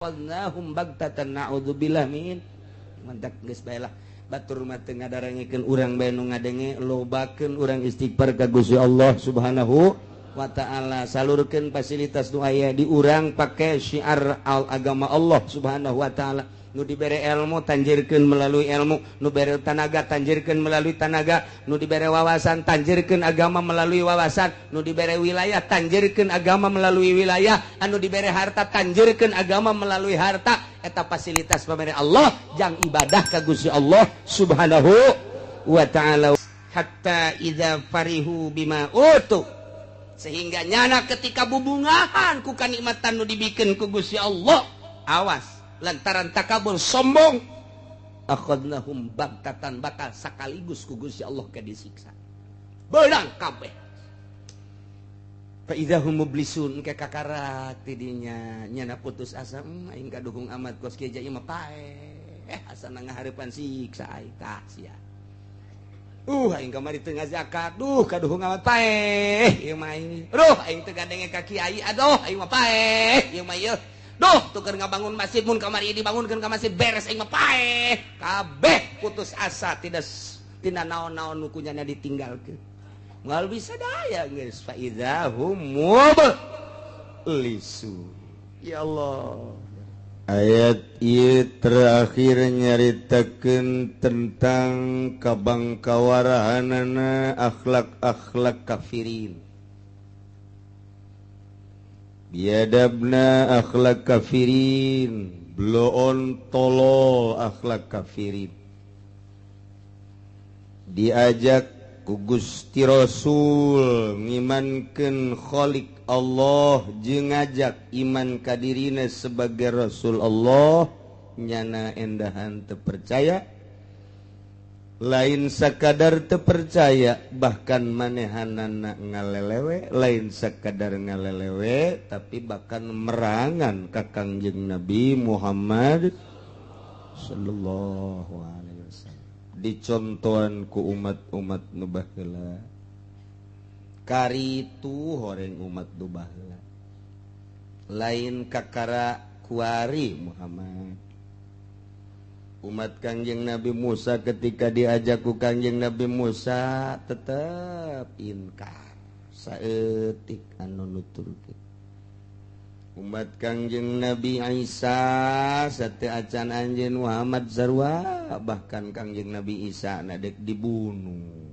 Akhadnahum baghtatan, na'udzubillah min. Mantak geus bae lah, batur mah teu ngadarangekeun, urang bae nu ngadenge. Lobakeun urang istighfar ka Gusti Allah Subhanahu wa Ta'ala, salurkeun fasilitas nu aya di urang, pake syiar al agama Allah Subhanahu wa Ta'ala. Nu dibere ilmu, tanjirkeun melalui ilmu. Nu bere tanaga, tanjirkeun melalui tanaga. Nu dibere wawasan, tanjirkeun agama melalui wawasan. Nu dibere wilayah, tanjirkeun agama melalui wilayah. Anu dibere harta, tanjirkeun agama melalui harta. Eta fasilitas pamere Allah jang ibadah ka Gusti Allah Subhanahu wa Ta'ala. Hatta idza farihu bima utu, sehingga nyana ketika bubungahan ku kanikmatan nu dibikeun ku Gusti Allah, awas, lantaran takabur, sombong, akhadnahum baghtatan, bakal sekaligus ku Gusti Allah ke disiksa beunang kabeh. Fa idzahum mublisun, ke kakarak tidinya nyana putus asa. Aing kaduhung amat kos kieu ieu mah, paeh, asa ngahareupan siksa aing tah sia. Aing kamari teu ngazakat, duh, kaduhung amat, paeh ieu mah aing. Duh, aing teu ngadenge ka kiai, aduh, aing mah paeh ieu mah ieu. Duh, tuker ngabangun masjid, mun kamari dibangunkeun ka masjid beres, aing mah paeh. Kabeh putus asa, tidak tina naon-naon nu kunyana ditinggalkeun. Moal bisa daya geus, fa idzahum mublisun. Ya Allah. Ayat ieu terakhir nyaritakeun tentang kabangkawarahanana akhlak-akhlak kafirin, biadabna akhlak kafirin, bloon tolol akhlak kafirin. Diajak ku Gusti Rasul ngimankeun Khalik Allah jeung ngajak iman ka dirina sebagai Rasul Allah, nyana endahan terpercaya. Lain sakadar terpercaya, bahkan manehanana ngalelewe. Lain sakadar ngalelewe, tapi bahkan merangan ka Kangjeng Nabi Muhammad sallallahu alaihi wasallam. Dicontohan ku umat-umat nu baheula karitu, horeng umat nu baheula, lain kakara kuari Muhammad. Umat Kangjeng Nabi Musa, ketika diajak ku Kangjeng Nabi Musa, tetap inkar saeutik anu nuturkeun. Umat Kangjeng Nabi Isa, sate acan anjeun Muhammad sarua, bahkan Kangjeng Nabi Isa na dek dibunuh.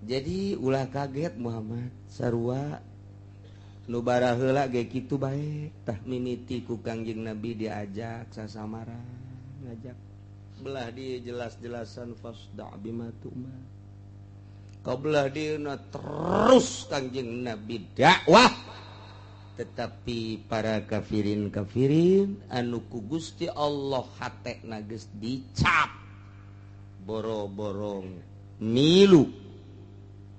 Jadi ulah kaget, Muhammad sarua nu baraheula ge kitu bae. Tah, mimiti ku Kangjeng Nabi diajak sasamara, ngajak belah dia jelas-jelasan, fasda' bima tu'mar. Kabelah dieuna terus Kangjeng Nabi dakwah, tetapi para kafirin-kafirin anu ku Gusti Allah hatena geus dicap, boro-borong milu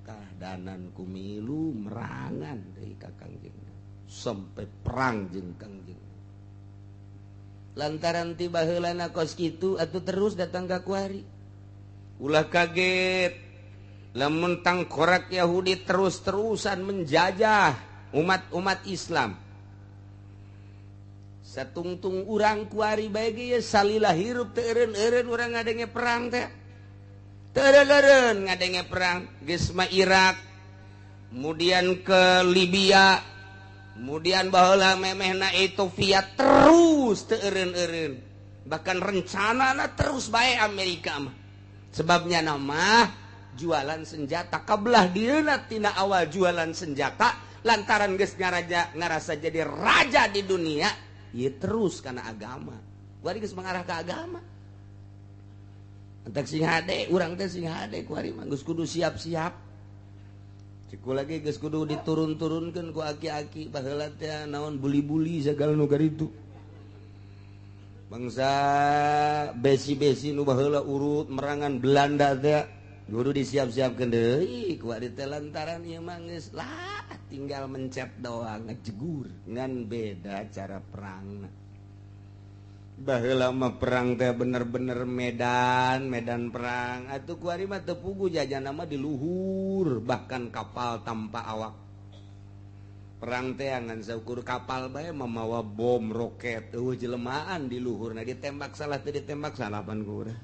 kahdanan, ku milu merangan deui ka Kangjeng, sampai perang jeung Kangjeng. Lantaran tiba heulana kos kitu atuh terus datang ka kuari. Ulah kaget lamun tangkorak Yahudi terus-terusan menjajah umat-umat Islam. Satungtung urang kuari bae ge salila hirup teu eureun-eureun urang ngadenge perang teh. Teu eureun ngadenge perang. Geus mah Irak, kemudian ke Libya, kemudian baheula memehna Ethiopia, terus teu eureun-eureun. Bahkan rencanana terus bae Amerika mah. Sebabnya nama jualan senjata, kabelah dieuna tina awal jualan senjata, lantaran geus ngaraja, ngarasa jadi raja di dunia, ya terus karena agama. Kuari geus mengarah ke agama. Entek sing hade, urang teh sing hade kuari mah geus kudu siap-siap. Ciku lagi geus kudu diturun-turunkeun ku aki-aki baheula teh, naon, buli-buli segala nu karitu. Bangsa besi-besi nu baheula urut merangan Belanda teh kudu disiap-siapkeun deui kuari teh, lantaran ieu mah geus lah tinggal mencet doang, ngejegur, ngan beda cara perang. Baheula mah perang teh bener-bener medan medan perang, atuh kuari mah teu puguh, jajan mah di luhur, bahkan kapal tanpa awak. Perang teh ngan saukur kapal bae mamawa bom roket eueuh jelemaan di luhurna ditembak salah teu ditembak salah pan ku urang.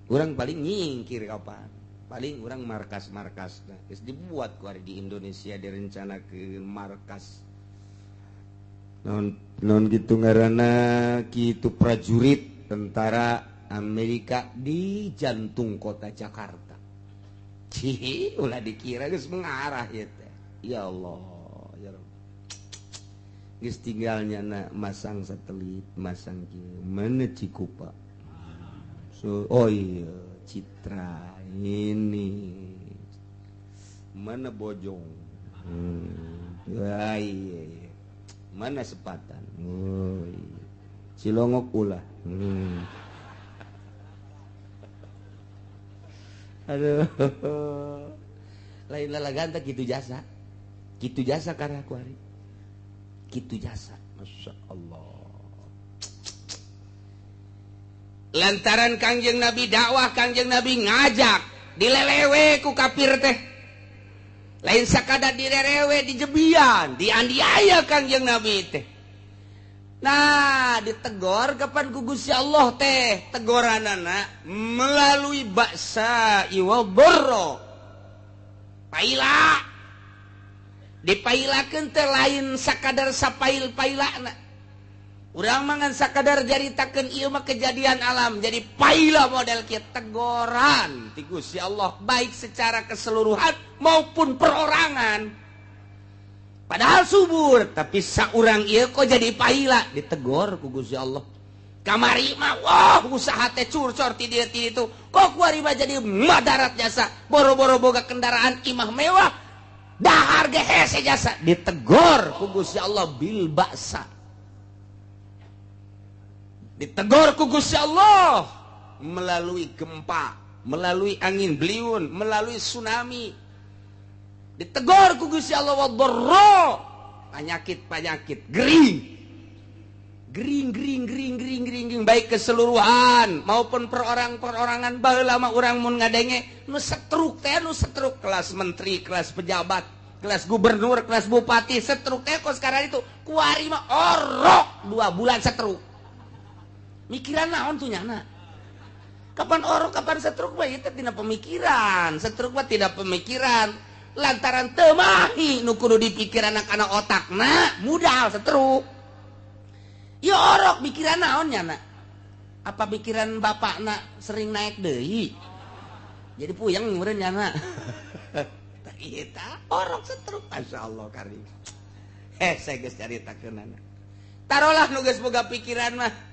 Urang paling nyingkir kapan? Paling urang markas-markasna geus dibuat ku ari di Indonesia direncanakeun markas. Non non gitu ngaranna kitu prajurit tentara Amerika di jantung kota Jakarta. Cih, ulah dikira geus mengarah ieu teh. Ya Allah, ya Rabb. Geus tinggalnya na masang satelit, masang kieu, mana Cikupa. So, oh iya, Citra ini. Mana Bojong. Ya, iya, iya. Mana Sepatan. Oh, iya. Cilongok ulah. Aduh. Lain lalagan teh kitu jasa. Kitu jasa karena aku hari. Kitu jasa. Masya Allah. Lantaran Kangjeng Nabi dakwah, Kangjeng Nabi ngajak, dilelewe ku kafir teh. Lain sakadar dilelewe dijebian, dianiaya Kangjeng Nabi teh. Nah, ditegor kapan ku Gusti Allah teh, tegoranana melalui baksa iwa borro. Paila. Dipailakeun teh lain sakadar sapail-pailana. Urang mah ngan sakadar jaritakeun ieu mah kejadian alam, jadi paila model kieu tegoran ti Gusti Allah baik secara keseluruhan maupun perorangan. Padahal subur, tapi saurang ieu kok jadi paila, ditegor ku Gusti Allah. Kamari mah wah usaha teh curcor ti dieu ti ditu, kok kuari mah jadi madarat jasa, boro-boro boga kendaraan imah mewah, dahar ge hese jasa, ditegor ku Gusti Allah bil baksa. Ditegor ku Gusti Allah melalui gempa, melalui angin beliun, melalui tsunami. Ditegor ku Gusti Allah wadharra, penyakit-penyakit gering. Gering gering gering gering gering baik keseluruhan maupun perorang-perorangan. Baheula mah urang mun ngadenge nu setruk teh, nu setruk kelas menteri, kelas pejabat, kelas gubernur, kelas bupati, setruk teh kok sekarang itu kuari mah orok 2 bulan setruk. Mikiran naon tuh nyana? Kapan orok, kapan setruk mah itu tidak pemikiran. Setruk mah tidak pemikiran. Lantaran teu mahi nu kudu dipikir anak-anak otakna, mudal setruk. Ya orok mikiran naon nyana? Apa pikiran bapakna sering naik deui? Jadi puyeng meureun nyana. Tah eta orok setruk, masyaallah karim. Saya geus caritakeunana. Tarolah nu geus boga pikiran mah.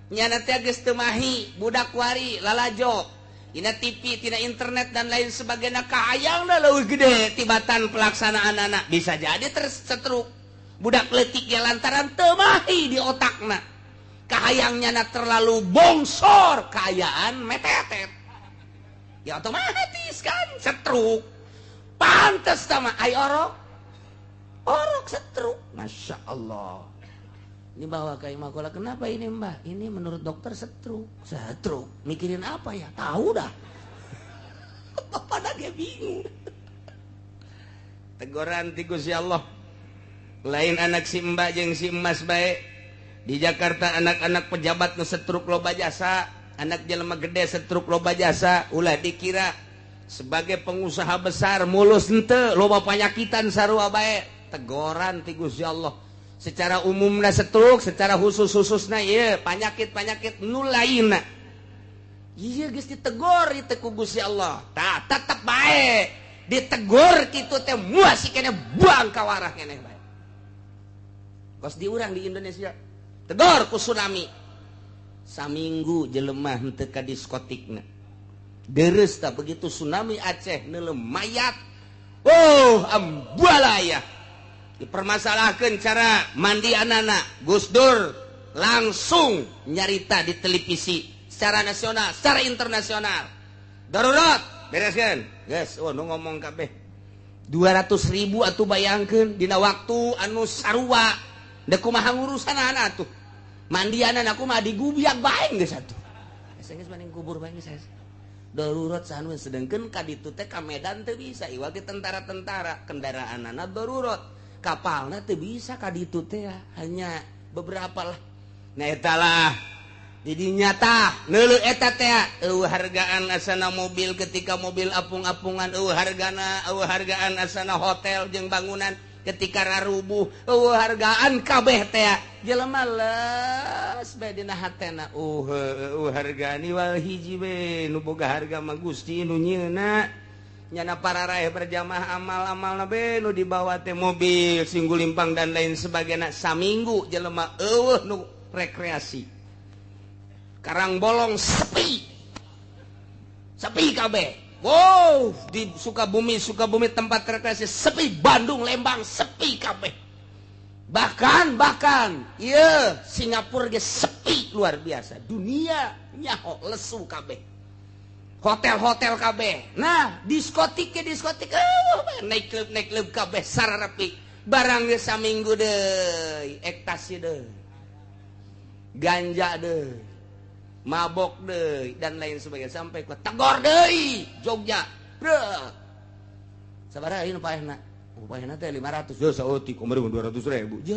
Nyana teh geus teu mahi, budak wari lalajo dina TV, tina internet dan lain sebagainya, kahayangna leuwih gede tibatan pelaksanaan anak. Bisa jadi tersetruk budak leutik ge lantaran teu mahi di otakna. Kahayang nyana terlalu bongsor, kaayaan metetet. Ya otomatis kan setruk. Pantes sama ai orok. Orok setruk. Masya Allah. Ini bawa ke Imakola, kenapa ini mbak? Ini menurut dokter setruk. Setruk? Mikirin apa ya? Tahu dah. Bapak dah bingung. Teguran ti Gusti Allah. Lain anak si mbak jeung si emas bae. Di Jakarta anak-anak pejabat nu setruk loba jasa, anak jelema gede setruk loba jasa, ulah dikira sebagai pengusaha besar mulus henteu, loba panyakitan sarua bae. Teguran ti Gusti Allah. Secara umumna setruk, secara khusus-khususna ieu penyakit-penyakit nu lainna. Ieu geus ditegor ieu teh ku Gusti Allah. Tah tetep bae ditegor kitu teh muas keneh buang ka warah keneh bae. Kos di urang di Indonesia tegor ku tsunami. Saminggu jelema henteu ka diskotikna. Deres tah begitu tsunami Aceh neuleuh mayat. Oh, ambalaya. Dipermasalahkan cara mandi anak-anak. Gus Dur langsung nyarita di televisi secara nasional, secara internasional. Darurat, bereskan. Guys, oh nu ngomong kabeh. 200.000 atuh bayangkeun dina waktu anu sarua. Da kumaha ngurusan anak atuh. Mandian anak mah digubiak bae geus atuh. Geus geus maning kubur bae geus. Darurat sanu sedengkeun ka ditu teh ka Medan teu bisa iwak tentara-tentara kendaraanana darurat. Kapalna teu bisa ka ditu teh, hanya beberapa lah. Nah eta lah jadi nyata neuleuh eta teh eueuh hargaan asana mobil ketika mobil apung-apungan, eueuh hargana, eueuh hargaan asana hotel jeung bangunan ketika rarubuh, eueuh hargaan kabeh teh. Jelema les bae dina hatena, eueuh hargaan iwal hiji we nu boga harga mah Gusti nu nyieuna. Nyana para raih berjamaah amal-amalna be nu dibawa teh mobil singgulimpang dan lain sebagainya. Saminggu jelema eueuh nu rekreasi. Karang Bolong sepi, sepi kabeh. Wow, di Sukabumi, Sukabumi tempat rekreasi sepi, Bandung, Lembang sepi kabeh. Bahkan bahkan, iya Singapura ge sepi luar biasa. Dunia nyaho lesu kabeh. Hotel-hotel kabeh. Nah, diskotik ke diskotik, naik klub kabeh sararapi. Barang ge saminggu deui, ekstasi deui. Ganja deui. Mabok deui dan lain sebagainya sampai ke tegor deui Jogja. Bro. Sabaraha ieu nu paehna? Oh, paehna teh 500. Yo saeutik kumaha 200.000. Je.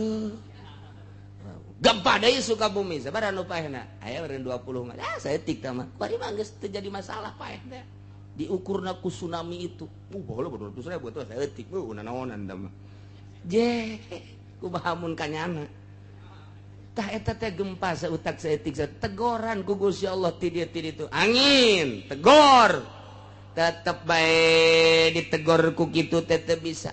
Gempa deui Sukabumi, sabaraha nu paehna? Aya eureun 20 mah. Ah, saeutik tah mah. Kuari mah geus teu jadi masalah paeh teh. Diukurna ku tsunami itu. Baheula 200.000 tuh saeutik. Nanaonan tah mah. Je, kumaha mun kanyana. Tah eta teh gempa seutak saeutik tegoran ku Gusti Allah ti dieu ti ditu. Angin tegor. Tetep bae ditegor ku kitu teh teu bisa.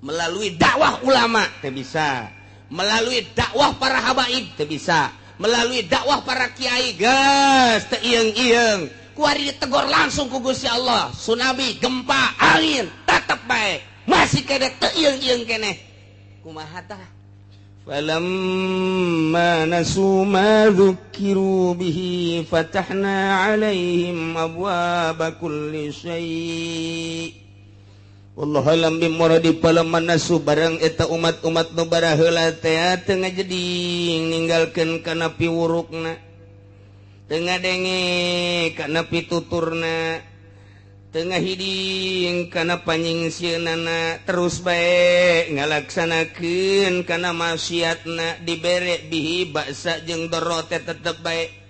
Melalui dakwah ulama teu bisa. Melalui dakwah para habaib teu bisa. Melalui dakwah para kiai geus teu ieung-ieung. Kuari ditegor langsung ku Gusti Allah. Tsunami, gempa, angin tetep bae masih keneh teu ieung-ieung keneh. Kumaha tah? فلما نسوا ما ذكروا به فتحنا عليهم أبواب كل شيء والله alam bimuradi. Falamma nasu barang eta umat-umat nu baraheula teh teu ngajeding ninggalkeun kana piwurukna, teu ngadenge kana pituturna, tengah hiding kana panyingsieunnana, terus bae ngalaksanakeun kana maksiatna, dibere bihi baksa jeung doro teh tetep bae.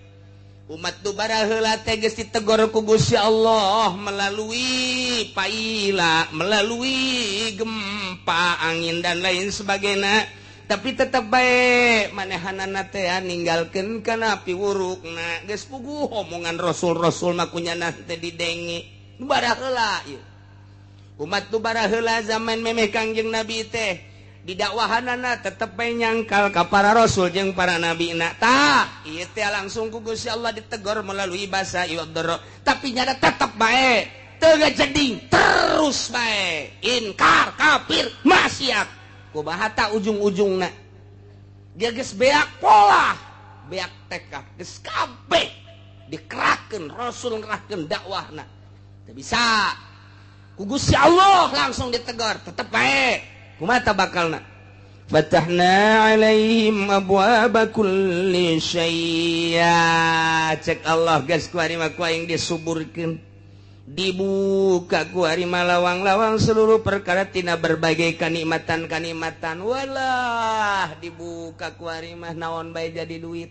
Umat nu baraheula teh geus ditegor ku Gusti Allah melalui paila, melalui gempa, angin dan lain sebagainya, tapi tetep bae manehanana teh ninggalkeun kana piwurukna. Geus puguh omongan rasul-rasul mah kunyana teh didenge. Baraheula ieu umat tu baraheula zaman memeh Kangjeng Nabi teh didakwahanana tetep bae nyangkal ka para rasul jeung para nabi na. Tah ieu teh langsung ku Gusti Allah ditegor melalui basa ieu doro, tapi nyada tetep bae teu ngajeding, terus bae inkar, kafir, maksiat. Kumaha ta ujung-ujungna? Dia geus beak pola, beak tekad, geus kabeh dikerahkeun rasul ngerahkeun dakwahna. Teu bisa. Ku Gusti Allah langsung ditegor, tetep bae. Kumaha ta bakalna? Fatahna alaihim abwaaba kulli syai'. Cek Allah geus kuari mah ku aing disuburkeun. Dibuka kuari mah lawang-lawang seluruh perkara tina berbagai kanikmatan-kanikmatan. Walah, dibuka kuari mah naon bae jadi duit.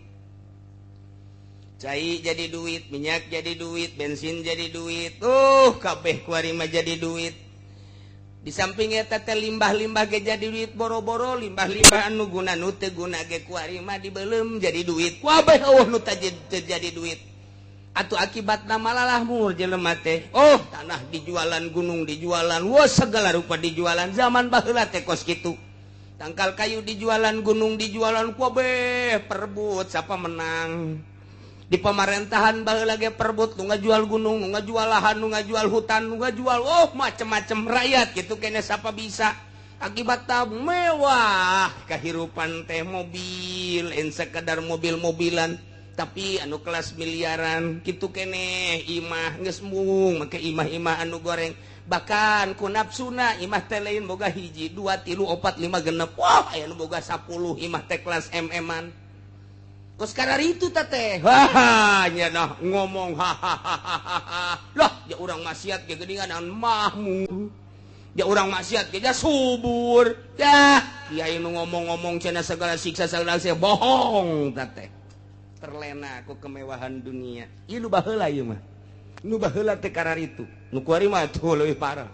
Cai jadi duit, minyak jadi duit, bensin jadi duit. Kabeh kuari mah jadi duit. Di samping eta teh limbah-limbah ge jadi duit, boro-boro limbah-limbah anu guna nu teu guna ge kuari mah dibeuleum jadi duit. Kabeh eueuh nu teu jadi duit. Atuh akibatna malalah mur jelema teh. Oh, tanah dijualan, gunung dijualan, wah segala rupa dijualan. Zaman baheula teh kos kitu. Tangkal kayu dijualan, gunung dijualan, kabeh perebut siapa menang. Di pemerintahan baheula ge perebut, nu ngajual gunung, nu ngajual lahan, nu ngajual hutan, nu ngajual oh macem-macem rakyat gitu kene siapa bisa. Akibatna mewah kehidupan teh mobil, en sekadar mobil-mobilan tapi anu kelas miliaran gitu kene imah geus mung make imah-imah anu goreng. Bahkan ku nafsuna imah teh lain boga 1, 2, 3, 4, 5 6. Wah, aya nu boga 10 imah teh kelas MM-an. Kos karar itu teh wah nya nah ngomong hahaha lah ya urang maksiat ge geuningan mahmur. Ya urang maksiat ge subur. Ya, kiai nu ngomong-ngomong cenah segala siksa segala siksa bohong teh. Terlena ku kemewahan dunia. Ieu nu baheula ieu mah. Nu baheula teh kararitu. Nu kuari mah tuh leuwih parah.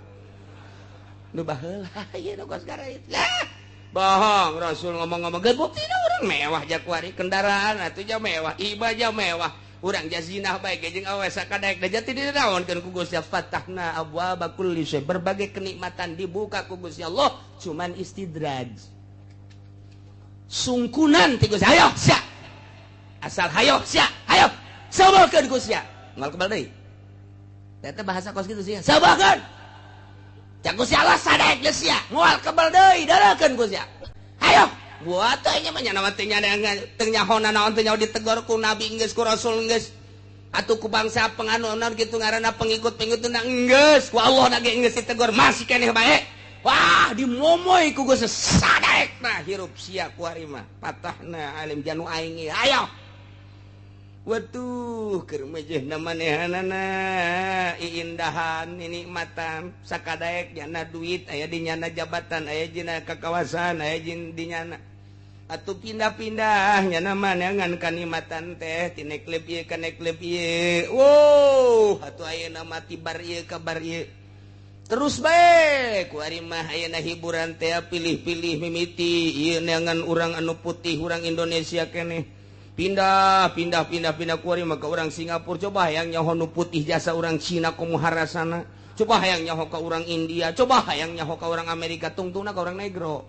Nu baheula ieu nu kos kararitu. Lah, bohong Rasul ngomong-ngomong geus buktina urang mewah ja kuari kendaraan atuh ja mewah, iba ja mewah. Urang jazinah bae ge jeung awe sakadaek da jati dinaonkeun ku Gusti fatahna abwaaba kulli syai, berbagai kenikmatan dibuka ku Gusti Allah, cuman istidraj. Sungkunan ti Gusti, hayo sia. Asal hayo sia, hayo. Sabarkeun ku sia. Moal kebal deui. Eta bahasa kos kitu sia. Sabarkeun. Cak Gusti Allah sadaek geus sia, moal kebal deui, dareukeun ku sia. Hayo. Buat nya mah nya teh teu nyahona naon teh nyaho ditegor ku nabi geus ku rasul geus atuh ku bangsa penganu naon kitu ngaranna pengikut-pengikut na geus ku Allah na ge geus ditegor masih keneh bae. Wah dimomoy ku geus sadaek nah hirup sia ku ari mah patahna alim janu aing ayo. Watuh keur mejehna manehanana iindahan nikmatan sakadaek nyana duit aya di nyana jabatan aya dina kakawasan aya di nyana atuh pindah-pindah nyana manangan kanikmatan teh ti neklep ieu ka neklep ieu. Wow atuh ayeuna mah ti bar ieu ka bar ieu terus bae ku ari mah ayeuna hiburan teh pilih-pilih mimiti ieu neangan urang anu putih urang Indonesia keneh pindah pindah pindah pindah kuari maka orang Singapura coba hayang nyaho nu putih jasa orang Cina komo harasana coba hayang nyaho ka orang India coba hayang nyaho ka orang Amerika tungtungna ka orang negro.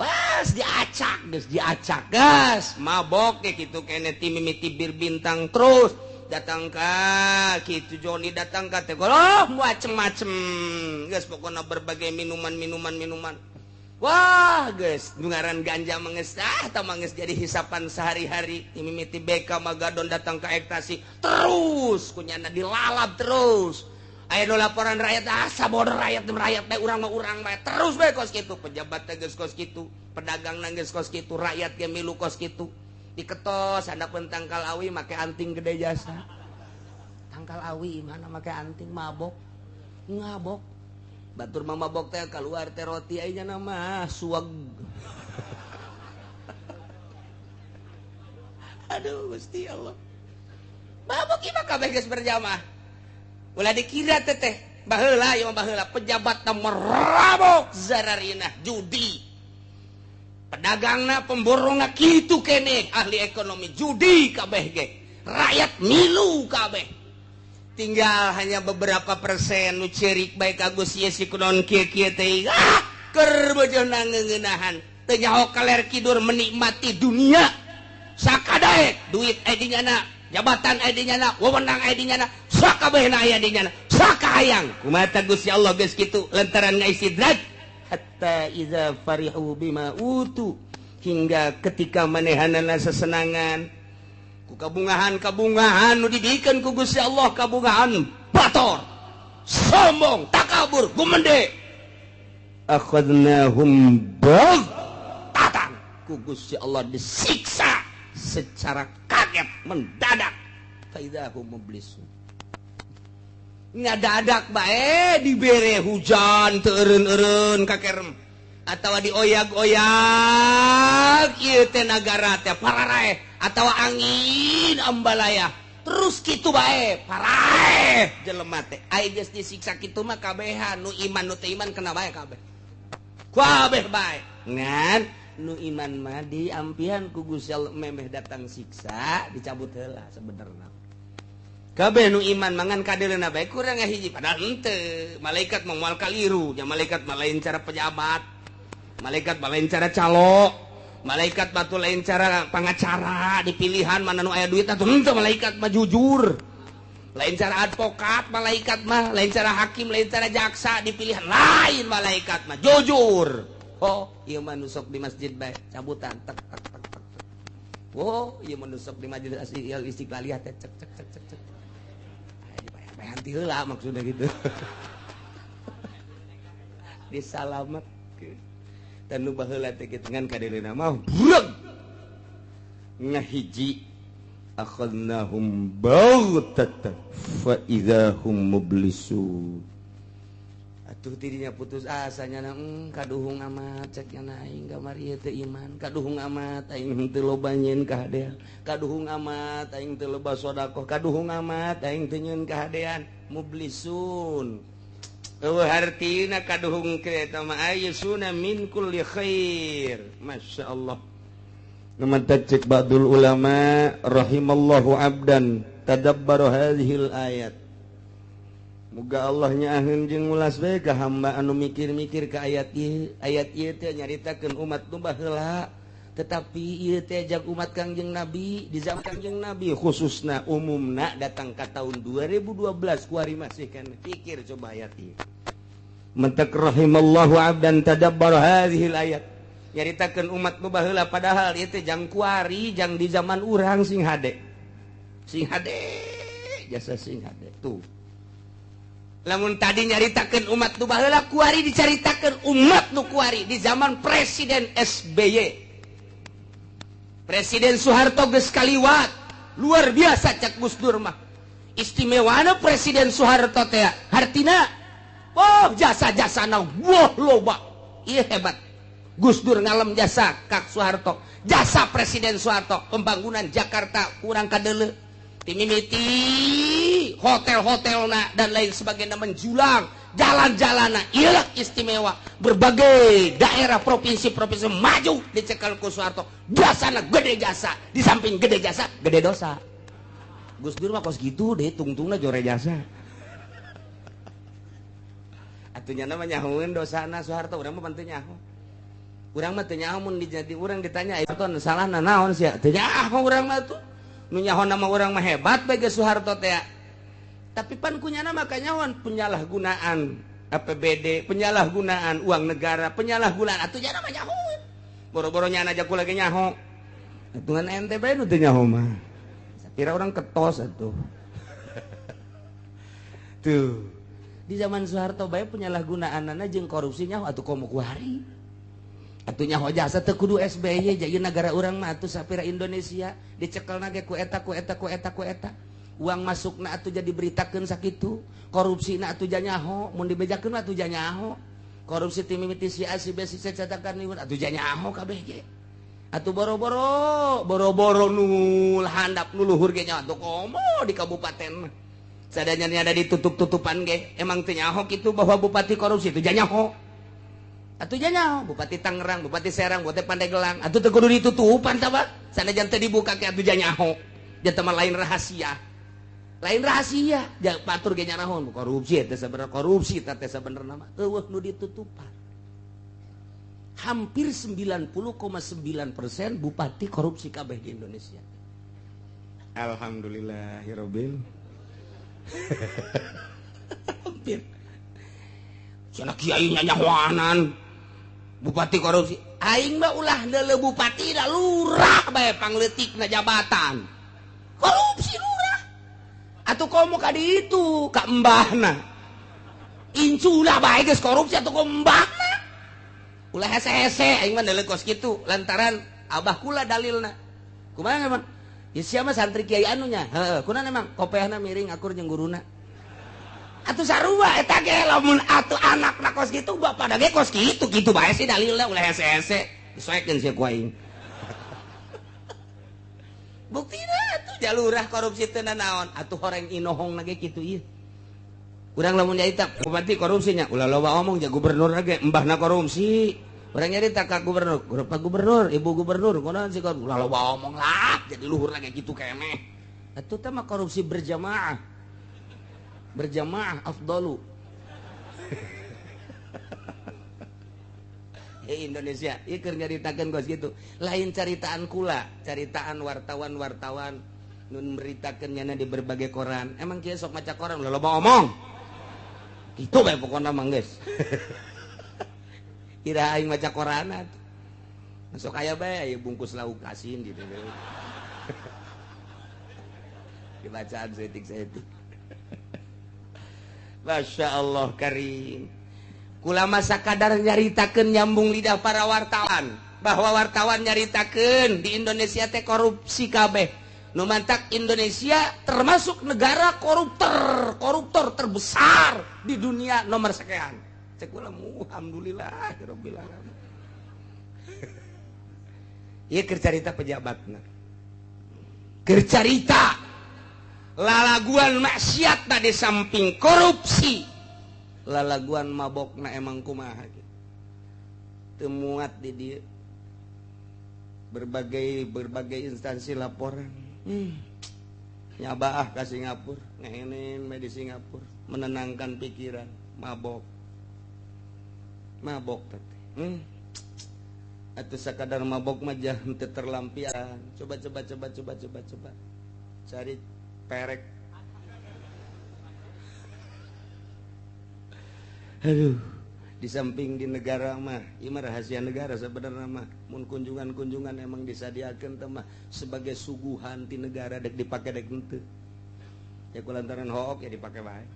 Wah diacak geus diacak gas mabok ge kitu kene ti mimiti bir bintang terus datang ka kitu Joni datang ka teh oh macem-macem geus pokona berbagai minuman-minuman minuman. Wah guys, ngaran ganja manges ah tah manges jadi hisapan sehari-hari. Mimiti BK Magadon datang ke ektasi terus kunyana dilalap terus. Aya nu laporan rakyat ah sabodor rakyat rakyat bae urang mah urang bae terus bae kos kitu. Pejabat teh geus kos kitu, pedagang na geus kos kitu, rakyat ge milu kos kitu. Diketos handapeun tangkal awi make anting gede jasa. Tangkal awi mana make anting mabok. Ngabok. Batur mama mabok teh keluar teh roti aya nama suweg. Aduh Gusti Allah. Mabok ieu mah kabeh geus berjamaah. Ulah dikira teh teh baheula ieu mah baheula pejabat teh merabok zararinah judi. Pedagangna pemborongna kitu keneh ahli ekonomi judi kabeh ge. Rakyat milu kabeh. Tinggal hanya beberapa persen nu cerik bae ka Gusti Yesus kunaon kieu-kieu teh ah keur bojona ngeuneunahan teu nyaho kaler kidur menikmati dunia sakadaek duit aya di nyana jabatan aya di nyana wewenang aya di nyana sakabehna aya di nyana sakahayang kumaha Gusti Allah geus kitu lantaran ngaistidraj hatta iza farihu bima utu hingga ketika manehanana sesenangan ku kabungahan-kabungahan nu dibikeun ku Gusti Allah kabungahan bator sombong takabur gumende akhadnahum baghtatan ku Gusti Allah disiksa secara kaget mendadak faidahum mublisun ngadadak bae dibere hujan teu eureun-eureun kakerem atawa dioyag-oyag ieu teh nagara teh pararaeh atawa angin ambalaya terus kitu bae paraeh jelema teh ai geus disiksa kitu mah kabehan nu iman nu teu iman kena bae kabeh kabeh bae ngan nu iman mah diampihan ku Gusti Allah memeh datang siksa dicabut heula sebenarna kabeh nu iman mangan kadeuleuna bae kurang hiji padahal henteu malaikat mah moal kaliru nya malaikat mah lain cara pejabat malaikat mah lain cara calo malaikat batu lain cara pengacara di pilihan mana nu aya duit atuh henteu malaikat mah jujur lain cara advokat malaikat mah lain cara hakim lain cara jaksa di pilihan lain malaikat mah jujur. Oh ieu mah nu sok di masjid bae cabutan tek tek tek tek. Oh ieu mah nu sok di majelis istiqlaliyah teh cek cek cek cek cek. Dibayar-bayaran ti heula maksudna gitu. Disalametkeun. Dan nu baheula teh kitu ngan kadeuleuna mah breg ngahiji Akhadnahum baghtatan fa idzahum mublisun. Atuh dirinya putus asanya na kaduhung amat cek nya aing kamari teu iman, kaduhung amat aing teu loba nyeun kahadean, kaduhung amat aing teu loba sedekah, kaduhung amat aing teu nyeun kahadean. Mublisun eueuh hartina kaduhung eta mah ayyusuna min kulli khair. Masyaallah. Numantak cek ba'dul ulama rahimallahu abdan tadabbara hadhil ayat. Muga Allah nyaaheun jeung ulas bae ka hamba anu mikir-mikir ka ayat ieu. Ayat ieu teh nyaritakeun umat nu baheula, tetapi ieu teh jag umat Kangjeng Nabi di zaman Kangjeng Nabi khususna umumna datang ka tahun 2012 kuari masih kan pikir coba ayat ieu. Mentak rahimallahu abdan tadabbara hadhil ayat. Nyaritakeun umat nu baheula padahal ieu teh jang kuari jang di zaman urang sing hade. Sing hade jasa sing hade tuh. Lamun tadi nyaritakeun umat nu baheula kuari dicaritakeun umat nu kuari di zaman Presiden SBY. Presiden Soeharto geus kaliwat, luar biasa cak Gus Dur mah. Istimewana Presiden Soeharto teh hartina oh jasa-jasana wah loba. Ieu hebat. Gus Dur ngalem jasa Kak Soeharto. Jasa Presiden Soeharto pembangunan Jakarta kurang kadeuleu. Timimiti hotel-hotelna dan lain sebagainya menjulang, jalan-jalanna ieu istimewa. Berbagai daerah provinsi-provinsi maju dicekal ku Soeharto. Jasana gede jasa, di samping gede jasa, gede dosa. Gus Dur mah kos gitu deh tungtungna jore jasa. Atuh nya mah nyahoeun dosana Soeharto, urang mah teu nyaho. Urang mah teu nyaho mun dijadi urang ditanya Soeharto salahna naon sia? Teu nyaho urang mah tuh. Nu nyaho nama urang mah hebat bae ge Soeharto teh. Tapi pan kunyana mah kanyahoan penyalahgunaan APBD, penyalahgunaan uang negara, penyalahgunaan atuh nya mah nyaho. Boro-boro nyana aja kula ge nyaho. Atuh ente bae nu teu nyaho mah. Sapira urang ketos atuh. Tuh. Di zaman Soeharto bae penyalahgunaanana jeung korupsi nyaho atuh komo kuari. Atuh nyaho jasa teu kudu SBY jadi negara urang mah atuh sapira Indonesia dicekelna ge ku eta ku eta ku eta ku eta. Uang masukna atuh jadi beritakeun sakitu, korupsina atuh janyaho, mun dibejakeun mah atuh janyaho. Korupsi ti mimiti si A si B si C catakan ieu atuh janyaho kabeh ge. Atuh boro-boro, boro-boro nu handap nu luhur ge nya atuh komo di kabupaten. Sadayana ada ditutup-tutupan ge, emang teu nyaho kitu bahwa bupati korupsi teu janyaho. Atuh janyaho Bupati Tangerang, Bupati Serang, Bupati Pandeglang, atuh teu kudu ditutupan tah Pak. Sanajan teu dibuka ke atuh janyaho. Jatah mah lain rahasia. Lain rahasia, ja patur ge nyarahon korupsi teh sabenerna korupsi teh sabenerna mah eueuh nu ditutupan. Hampir 90,9% bupati korupsi kabeh di Indonesia. Alhamdulillahirabbil. Hampir. Cenah kiai nyanyahoanan bupati korupsi. Aing mah ulah deuleu bupati da lurah bae pangleutikna jabatan. Korupsi lurah. Atuh komo ka ditu ka embahna. Inculah bae geus korupsi atuh komo embahna. Ulah hese-hese aing mah deuleu kos kitu lantaran abah kula dalilna. Kumaha emang? Ya sia mah santri kiai anunya. Heeh, kunaon emang kopehna miring akur jeung guruna. Atuh sarua eta ge lamun atuh anakna kos kitu bapana ge kos kitu kitu bae sih dalilna ulah hese-hese disoekeun sia ku aing. Buktina atuh jalurah korupsi teu nanaon atuh horeng inohongna ge kitu ieu. Urang lamun nyarita bupati korupsinya ulah loba omong ja gubernur ge embahna korupsi. Urang nyarita ka gubernur, Pak gubernur, ibu gubernur kunaon sih ulah loba omong lah jadi luhur lagi kitu keneh. Atuh teh mah korupsi berjamaah. Berjamaah afdalu. Indonesia ieu keur nyaritakeun kos kitu. Lain caritaan kula, caritaan wartawan-wartawan nu meritakeun nyana di berbagai koran. Emang kieu sok maca koran ulah loba omong. Kitu bae pokona mah geus. Ira aing maca koran atuh. Sok aya bae aya bungkus lauk asin gitu. Dibacaan saeutik-saeutik. Masya Allah karim. Kula masa kadar nyaritakeun nyambung lidah para wartawan bahwa wartawan nyaritakeun di Indonesia teh korupsi kabeh. Nu mantak Indonesia termasuk negara koruptor terbesar di dunia nomor sekian. Cek kula alhamdulillah rabbil alamin. Ieu keur carita pejabatna. Keur carita lalaguan maksiatna di samping korupsi, lalaguan mabokna emang kumaha gitu. Teu muat di dieu. Berbagai instansi laporan. Nyabaah ke Singapura, ngehenen di Singapura, menenangkan pikiran, mabok. Mabok teh. Atuh sakadar mabok mah jah teu terlampian. Coba. Cari perek. Aduh, di samping di negara mah, ieu mah rahasia negara sebenarnya mah. Mun kunjungan-kunjungan emang disadiakeun teh mah sebagai suguhan ti negara dek dipake dek henteu. Ya kulantaran hook ya dipake bae.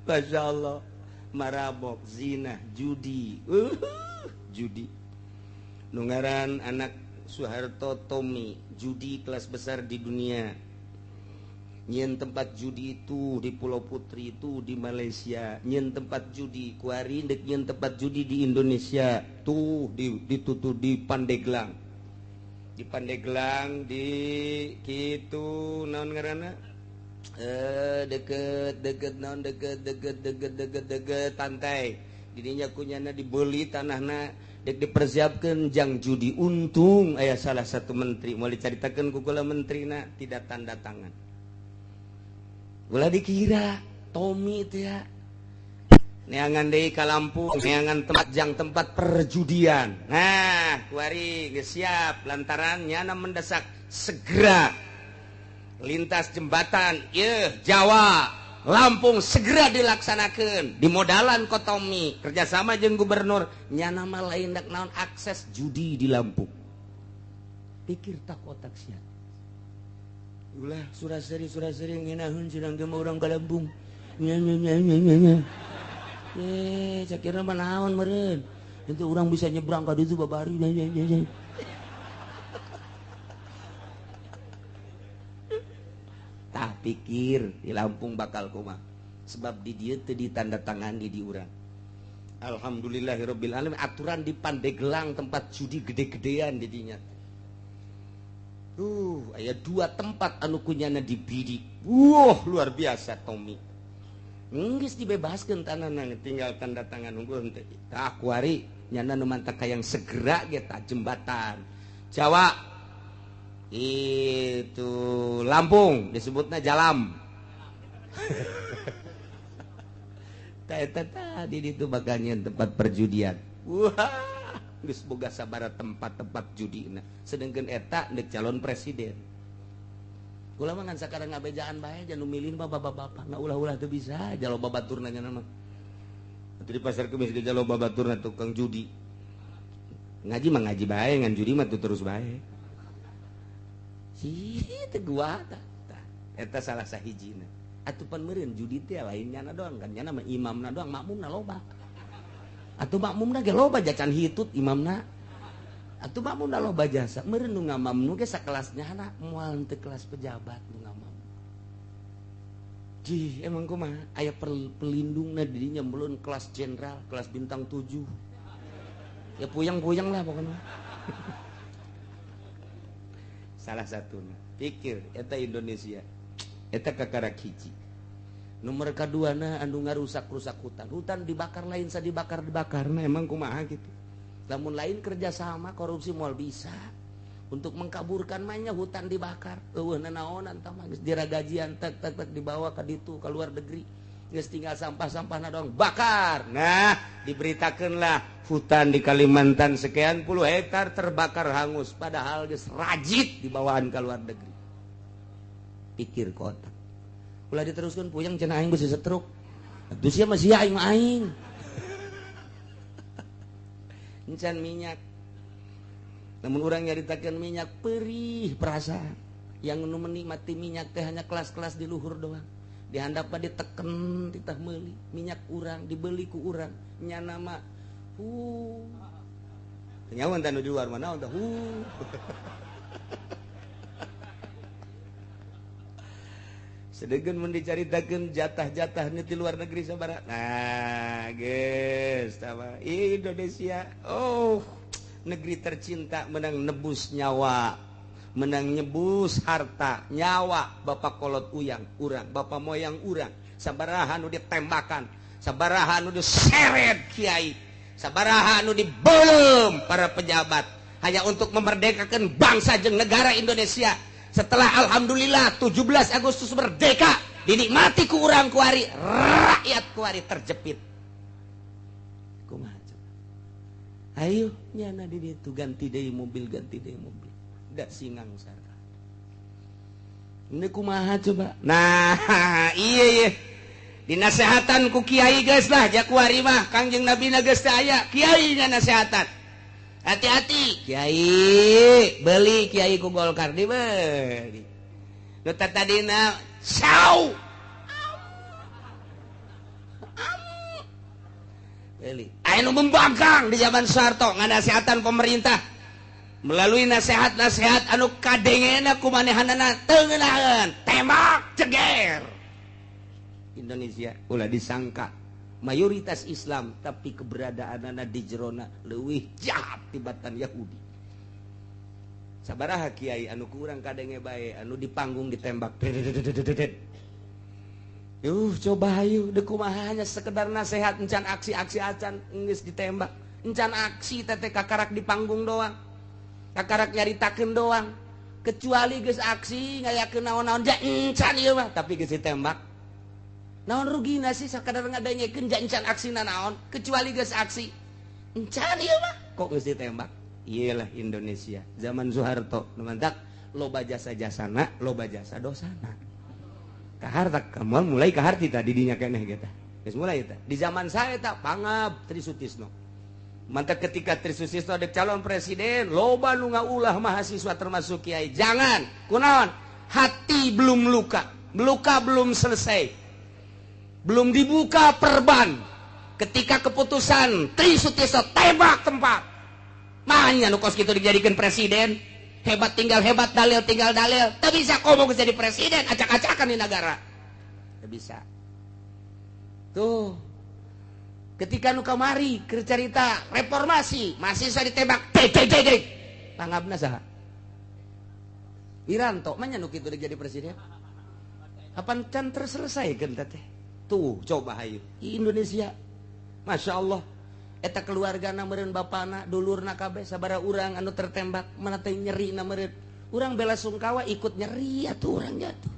Masya Allah, marabok, zina, judi. Judi. Nu ngaran anak Soeharto Tommy, judi kelas besar di dunia. Nyen tempat judi itu di Pulau Putri itu di Malaysia, nyen tempat judi kuari dek nyen tempat judi di Indonesia tuh ditutup di Pandeglang. Di Pandeglang di kitu naon ngaranna? Deket naon deket pantai. Didinya kunyana dibeli tanahna dek dipersiapkan jang judi. Untung aya salah satu menteri mau dicaritakeun ku kula menterina tidak tanda tangan. Ulah dikira Tommy itu ya neangan deui ka Lampung, neangan tempat jang tempat perjudian. Nah, kuari geus siap lantaran nyana mendesak segera lintas jembatan ieu Jawa Lampung segera dilaksanakeun. Dimodalan ku Tommy kerjasama jeung gubernur nyana mah lain dak naon akses judi di Lampung. Pikir tak otak sia. Ulah suraseri ngeunahun sedang ge urang ka Lampung. Nya nya nya nya nya. Cakirna mah naon meureun. Henteu urang bisa nyebrang ka ditu babari nya nya nya. Tah pikir di Lampung bakal kumaha. Sebab di dieu teu ditandatangani di urang. Alhamdulillahirabbil alamin aturan di Pandeglang tempat judi gede-gedean di dinya. Aya dua tempat anu kunyana dibidik. Wah, luar biasa Tommy. Geus dibebaskeun tanahna tinggal tanda tangan unggul henteu. Tah kuari nyana nu mantak hayang segera ge tah jembatan Jawa itu Lampung disebutna Jalam. Tah eta tadi ditu bakal nyeun tempat perjudian. Wah. Geus boga sabaraha tempat-tempat judina sedengkeun eta deuk calon presiden. Kula mah ngan sakarang ngabejaan bae jan nu milih mah bapak-bapak ngaulah-ulah teu bisa jalo babaturna nya mah. Atuh di pasar kemis ge jalo babaturna tukang judi. Ngaji mah ngaji bae ngan judi mah terus bae. Sih teu gua tah. Eta salah sahijina. Atuh pan meureun judi teh lain nyana doang kan nyana mah imamna doang makmumna loba. Atuh makmumna ge loba jacan hitut imamna. Atuh makmumna loba jasa. Meureun nu ngamamnu ge sakelasnya na moal teu kelas pejabat nu ngamam. Jih, emang kumaha aya pelindungna di dinya melun kelas jenderal, kelas bintang 7. Ya puyeng-puyeng lah pokoknya. Salah satuna. Pikir eta Indonesia. Eta kakarak hiji. Nomor kaduana anu ngarusak-rusak hutan. Hutan dibakar lain sa dibakar-dibakar. Nah emang kumaha gitu. Lamun lain kerjasama korupsi moal bisa. Untuk mengkaburkan mah hutan dibakar. Eueuh nanaonan tah mah geus diragajian tek tek tek dibawa ka ditu ka luar negeri. Geus tinggal sampah-sampahna doang bakar. Nah, diberitakeunlah hutan di Kalimantan sekian puluh hektar terbakar hangus padahal geus rajit dibawaan ka luar negeri. Pikir kota. Ulah diteruskan puyeng cenah aing geus setruk. Atuh sia mah sia aing mah aing. Encan minyak. Namun urang nyaritakeun minyak perih perasaan. Yang nu menikmati minyak teh hanya kelas-kelas di luhur doang. Di handap mah diteken titah meuli. Minyak urang dibeli ku urang. Nyana mah Nyawan tanu di luar mana tah. Sedegan mun dicaritakeun jatah-jatah di luar negeri sabaraha. Nah, geus tah Indonesia. Oh, negeri tercinta menang nebus nyawa, menang nyebus harta, nyawa bapak kolot uyang urang, bapak moyang urang, sabaraha nu ditembakan, sabaraha nu diseret kiai, sabaraha nu dibelem para pejabat hanya untuk memerdekakan bangsa jeung negara Indonesia. Setelah alhamdulillah 17 Agustus merdeka, dinikmati ku urang kuari, rakyat kuari terjepit. Kumaha coba? Ayo nyana di ditu ganti deui mobil, ganti deui mobil. Da singang sarka. Ini kumaha coba? Nah, iya iya. Dinasehatan ku kiai geus lah ja kuari mah Kangjeng Nabi na geus teu aya, kiai nya nasehatan. Hati-hati kiai, beli kiai ku Golkar dibeli. Nu tadina sau. Beli. Aya nu membangkang di zaman Soeharto nganasehatan pemerintah melalui nasihat-nasihat anu kadengena ku manehanana teu ngeunaheun, tembak ceger. Indonesia ulah disangka mayoritas Islam tapi keberadaanana di jerona leuwih jahat tibatan Yahudi. Sabaraha kiai anu kurang kadenge bae anu di panggung ditembak. Yuh coba hayu deuk kumaha hanya sekedar nasihat encan aksi-aksi acan geus ditembak. Encan aksi teh kakarak di panggung doang. Kakarak nyaritakeun doang. Kecuali geus aksi ngayakeun naon-naon ja encan ieu mah tapi geus ditembak. Naon rugina sih sakadar ngadengekeun ja encan aksina naon kecuali geus aksi. Encan ieu mah kok geus ditembak. Iyalah Indonesia zaman Soeharto nu mantak loba jasa jasana loba jasa dosana. Kaharta kamu mulai kaharti tadi dinya keneh kita. Geus mulai eta. Di zaman saya eta pangab Tri Sutisno. Mantak ketika Tri Sutisno ada calon presiden loba nu ngaulah mahasiswa termasuk kiai. Jangan kunaon hati belum luka, luka belum selesai. Belum dibuka perban. Ketika keputusan Tri Sutisno tembak tempat. Mahnya nu kos kitu dijadikan presiden. Hebat tinggal hebat, dalil tinggal dalil. Teu bisa komo jadi presiden, acak-acakan di negara. Teu bisa. Tuh. Ketika nu kamari keur carita reformasi, mahasiswa ditembak, dek dek dek dek. Pangabna saha? Wiranto mah nya nu kitu jadi presiden. Apan can terselesaikeun teh? Tuh coba hayu Indonesia. Masya Allah eta keluargana meureun bapana dulurna kabeh sabaraha urang anu tertembak mana teh nyerina meureun urang bela sungkawa ikut nyeri atuh urang jatuh.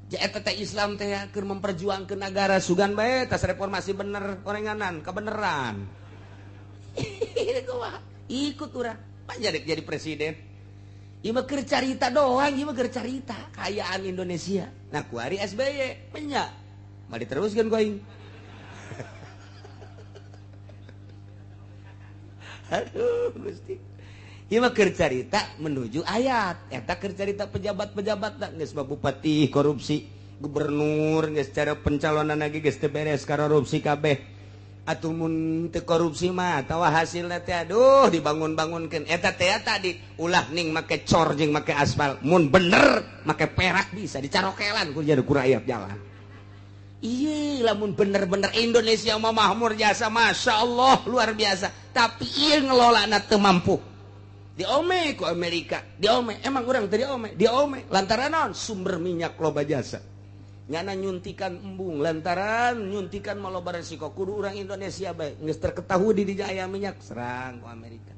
Ja eta teh Islam teh keur memperjuangkeun negara sugan bae tas reformasi bener orenganan kebeneran. Ikut urang panjang jadi presiden. Ieu mah keur carita doang, ieu mah keur carita kaayaan Indonesia. Nah kuari SBY nya mari diteruskan ku aing. Aduh Gusti. Ieu mah keur carita menuju ayat. Eta keur carita pejabat-pejabat da geus mah bupati korupsi, gubernur geus cara pencalonan lagi geus teu beres korupsi kabeh. Atuh mun teu korupsi mah atawa hasilna teh aduh dibangun-bangunkeun. Eta teh tadi ulah ning make cor jeung make aspal. Mun bener make perak bisa dicarokelan ku jadi ku rakyat jalan. Iya, lamun bener-bener Indonesia mah makmur jasa, masya Allah luar biasa. Tapi iya ngelola na teu mampu. Diome ku Amerika, diome. Emang urang teu diome, diome. Lantaran naon? Sumber minyak loba jasa. Nyana nyuntikan embung, lantaran nyuntikan mah loba resiko. Kudu urang Indonesia bae geus terketahui di dinya aya minyak, serang ku Amerika.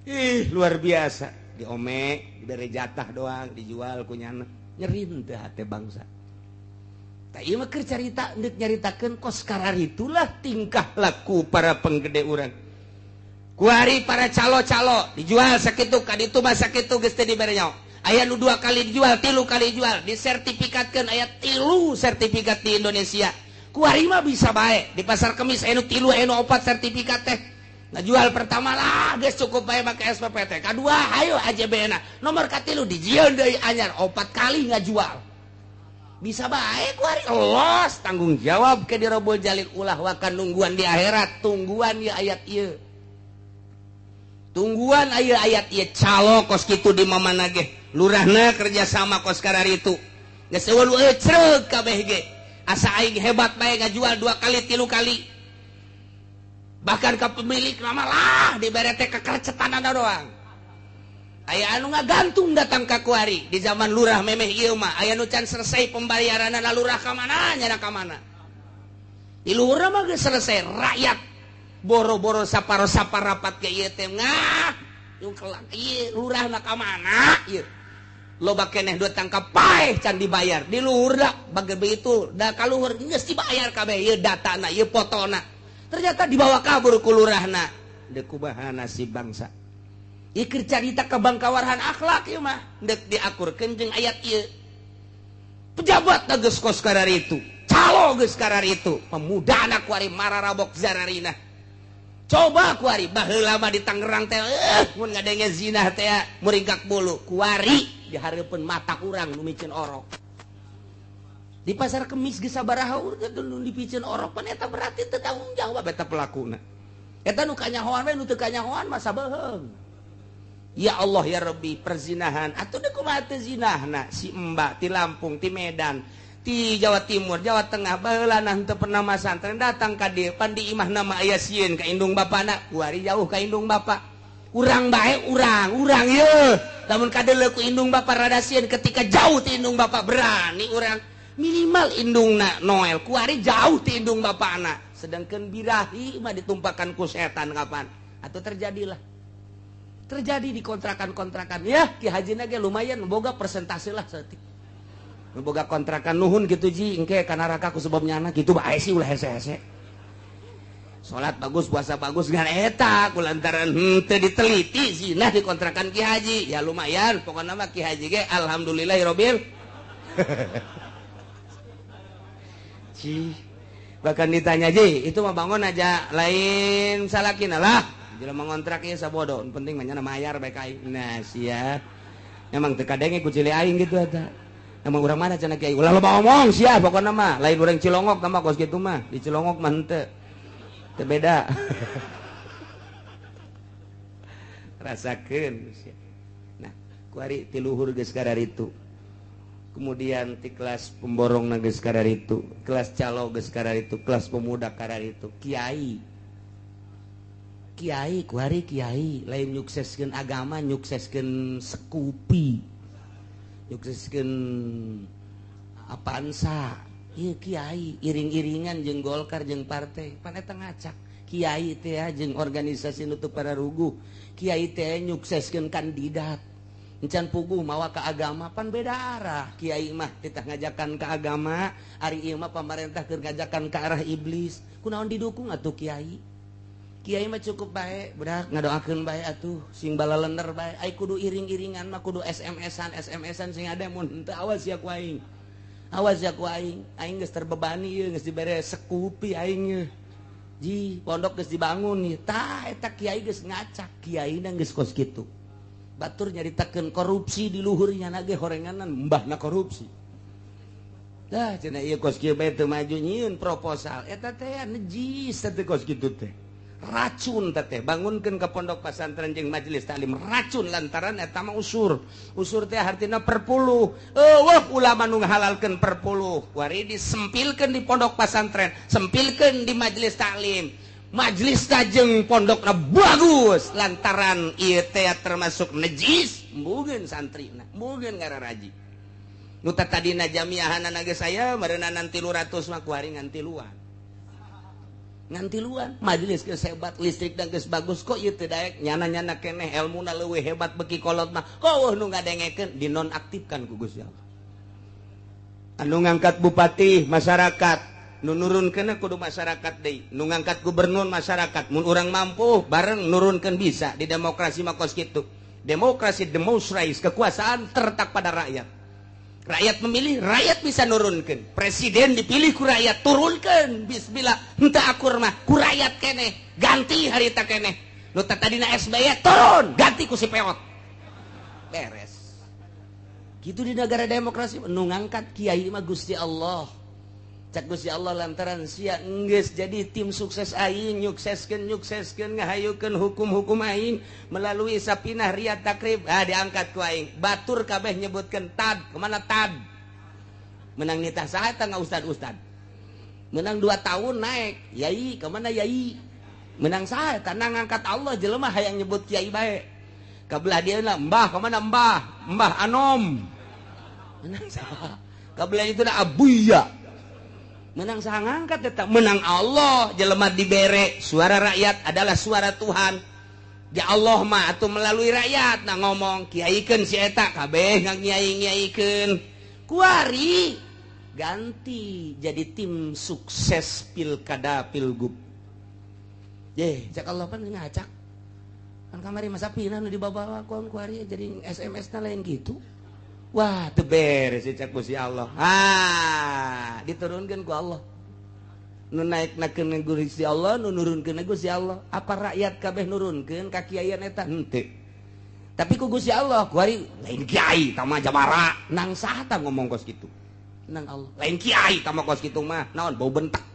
Ih, luar biasa. Diome, dibere jatah doang, dijual ku nyana. Nyeri teu hate bangsa. Tak ieu mah keur carita deuk nyaritakeun kos kararitulah tingkah laku para penggede urang. Kuari para calo-calo dijual sakitu ka ditu mah sakitu geus teu dibere nyaho. Aya nu 2 kali dijual, 3 kali dijual, disertifikatkeun aya 3 sertifikat di Indonesia. Kuari mah bisa bae di pasar Kemis aya nu 3 aya nu 4 sertifikat teh. Ngajual pertama lah geus cukup bae make SPPT. Kadua hayo AJB-na. Nomor katilu dijieun deui anyar 4 kali ngajual. Bisa baik kuari los tanggung jawab ke dirobol jalil ulah wakan nungguan di akhirat tungguan ya ayat ieu. Tungguan aya ayat ieu calo kos kitu di mamana ge. Lurahna kerja sama kos kararitu. Geus eueuh nu ecreug kabeh ge. Asa aing hebat bae ngajual 2 kali 3 kali. Bahkan ka pemilik lama lah dibere teh kekercetanana doang. Aya anu ngagantung datang ka kuari di zaman lurah memeh ieu mah aya nu can selesai pembayaranana lurah ka mana nyana ka mana. Di luhur mah geus selesai rakyat boro-boro saparo-saparapat ke ieu teh ngah yung kelak ieu lurahna ka mana ieu. Loba keneh dua tangkap paeh can dibayar di luhur da bager begitu da ka luhur geus dibayar kabeh ieu datana ieu fotona. Ternyata dibawa kabur ku lurahna. Deuk kumaha nasib bangsa. Ieu keur carita kabangkawarhan akhlak ieu mah deuk diakurkeun jeung ayat ieu. Pejabat geus kos kararitu, calo geus kararitu, pemuda anak kuari mararabok zararina. Coba kuari baheula mah di Tangerang teh mun ngadenge zinah teh muringkak bulu kuari di hareupeun mata urang nu miceun orok. Di pasar Kemis geus sabaraha urang nu dipiceun orok pan eta berarti teu tanggung jawab eta pelakuna. Eta nu kanyahoan we nu teu kanyahoan mah sabeuheung. Ya Allah ya Rabbi perzinahan atuh deuk kumaha teu zinahna si Mbak ti Lampung ti Medan ti Jawa Timur Jawa Tengah baheula nah teu pernah masantren datang ka dieu pan di imahna mah aya sieun ka indung bapana kuari jauh ka indung bapa urang bae urang yeuh lamun kadeuleu ku indung bapa rada sieun ketika jauh ti indung bapa berani urang minimal indungna Noel kuari jauh ti indung bapana sedangkan birahi mah ditumpakan ku setan kapan atuh terjadilah terjadi di kontrakan-kontrakan ya Ki Haji ge lumayan boga persentase lah saeutik boga kontrakan nuhun gitu ji engke ka neraka ku sebab nyana gitu bae sih ulah hese-hese salat bagus puasa bagus ngan eta ku lantaran henteu diteliti zina di kontrakan Ki Haji ya lumayan pokona mah Ki Haji ge alhamdulillahirabbil ji bahkan ditanya ji itu mah bangun aja lain salakina lah jelema ngontrak ieu sabodo penting mah nyana mayar bae ka aing nah sia emang teu kadenge ku cili aing gitu eta emang urang mana cenah kiai ulah loba omong sia pokona mah lain urang Cilongok mah kos kitu mah di Cilongok mah henteu teu beda rasakeun sia nah kuari ti luhur geus kararitu kemudian ti kelas pemborong na geus kararitu kelas calo geus kararitu kelas pemuda kararitu kiai kiai kuari kiai lain nyukseskeun agama nyukseskeun sekupi nyukseskeun Avanza ieu kiai iring-iringan jeung Golkar jeung partai pan eta ngacak kiai teh jeung organisasi nu teu pararuguh kiai teh nyukseskeun kandidat encan puguh mawa ka agama pan beda arah kiai mah titah ngajakan ka agama ari ieu mah pamarentah keur ngajakan ka arah iblis kunaon didukung atuh kiai kiai mah cukup bae budak ngadoakeun bae atuh sing balalender bae ai kudu iring-iringan mah kudu SMS-an SMS-an sing ada mun henteu awas ya ku aing awas ya ku aing aing geus terbebani ieu geus dibere sekupi aing ye ji pondok geus dibangun ieu tah eta kiai geus ngacak kiaina geus kos kitu batur nyaritakeun korupsi di luhurnya ge horenganan mbahna korupsi dah cenah ieu kos kieu bae teu maju nyieun proposal eta teh najis teh kos kitu teh racun teteh bangunkeun ke pondok pesantren jeung majelis taklim racun lantaran eta mah usur usur teh hartina perpuluh eueuh ulama nu ngahalalkeun perpuluh kuari disempilkeun di pondok pesantren sempilkeun di majelis taklim majelis jeung pondokna bagus lantaran ieu teh termasuk najis mbugeun santrina mbugeun ngararaji nu tadina jamiahanana ge saya meureunana 300 mah kuari ngan tiluan ngantiluan majelis geus hebat listrik dan geus bagus kok ieu teu daek nyana-nyana keneh elmuna leuwih hebat beki kolot mah kok eueuh nu ngadengekeun dinonaktifkan ku Gusti Allah anu ngangkat bupati masyarakat nu nurunkeun kudu masyarakat deui nu ngangkat gubernur masyarakat mun urang mampu bareng nurunkeun bisa di demokrasi mah kos kitu demokrasi demonstrais kekuasaan terletak pada rakyat. Rakyat memilih, rakyat bisa nurunkan. Presiden dipilih ku rakyat, turunkan. Bismillah, henteu akur mah ku rakyat keneh, ganti harita keneh. Nu tadina SBY turun, ganti ku si peot. Beres. Gitu di negara demokrasi nu ngangkat kiai mah Gusti Allah. Cak Gusti Allah lantaran sia enggeus jadi tim sukses aing, nyukseskeun nyukseskeun ngahayukeun hukum-hukum aing melalui Sapinah Riyad Takrib, ah diangkat ku aing. Batur kabeh nyebutkeun tad, kemana tad? Menang nitah saha eta ustad-ustad. Menang 2 tahun naik, yai kemana yai? Menang saha eta nang ngangkat Allah jelema hayang nyebut kiai bae. Kabelah dia lah mbah kemana mbah? Mbah Anom. Menang saha? Kabelah itu dah abuya. Menang saha ngangkat tetap menang Allah jelema dibere suara rakyat adalah suara Tuhan. Ya Allah mah atuh melalui rakyat nah ngomong kiaikeun si eta kabeh ngiai-ngiaikeun. Kuari ganti jadi tim sukses pilkada pilgub. Ye, cak Allah pan ngacak. Kan kamari masa pindah nu dibawa ku kuari jadi SMS-na lain gitu. Wah, teu beres cak Gusti Allah. Ah, diturunkeun ku Allah. Nu naeknakeun Gusti Allah, nu nurunkeun Gusti Allah. Apa rakyat kabeh nurunkeun ka kiaian eta? Henteu. Tapi ku Gusti Allah, kuari lain kiai tama jabara. Nang saha tah ngomong kos kitu? Nang Allah. Lain kiai tama kos kitu mah, naon bau bentak.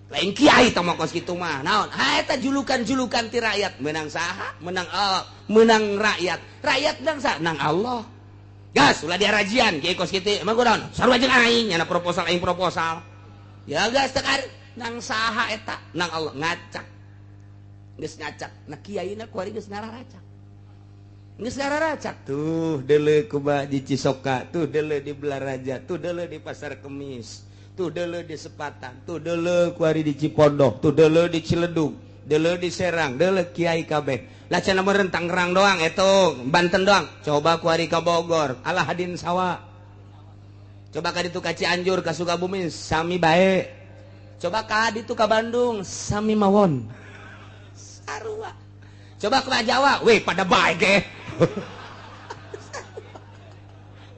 Lain kiai tama kos kitu mah, naon? Ha eta julukan-julukan ti rakyat. Menang saha? Menang Allah, menang rakyat. Rakyat nang saha? Nang Allah. Gas, ulah diarajian kiai kos kitu. Emang kunaon? Sarua jeung aing, nyana proposal aing proposal. Ya gas tekar nang saha eta? Nang Allah ngacak. Geus ngacak. Nah kiaina kuari geus ngararacak. Geus ngararacak. Tuh deuleu kuba di Cisoka, tuh deuleu di Belaraja, tuh deuleu di Pasar Kemis, tuh deuleu di Sepatan, tuh deuleu kuari di Cipondoh, tuh deuleu di Ciledug, deuleu di Serang, deuleu kiai kabeh. Lah cenah meureun Tangerang doang eta, Banten doang. Coba kuari ka Bogor, alah hadin sawa. Coba ka ditu ka Cianjur, ka Sukabumi sami bae. Coba ka ditu ka Bandung sami mawon. Sarua. Coba ka Jawa, weh pada bae ge.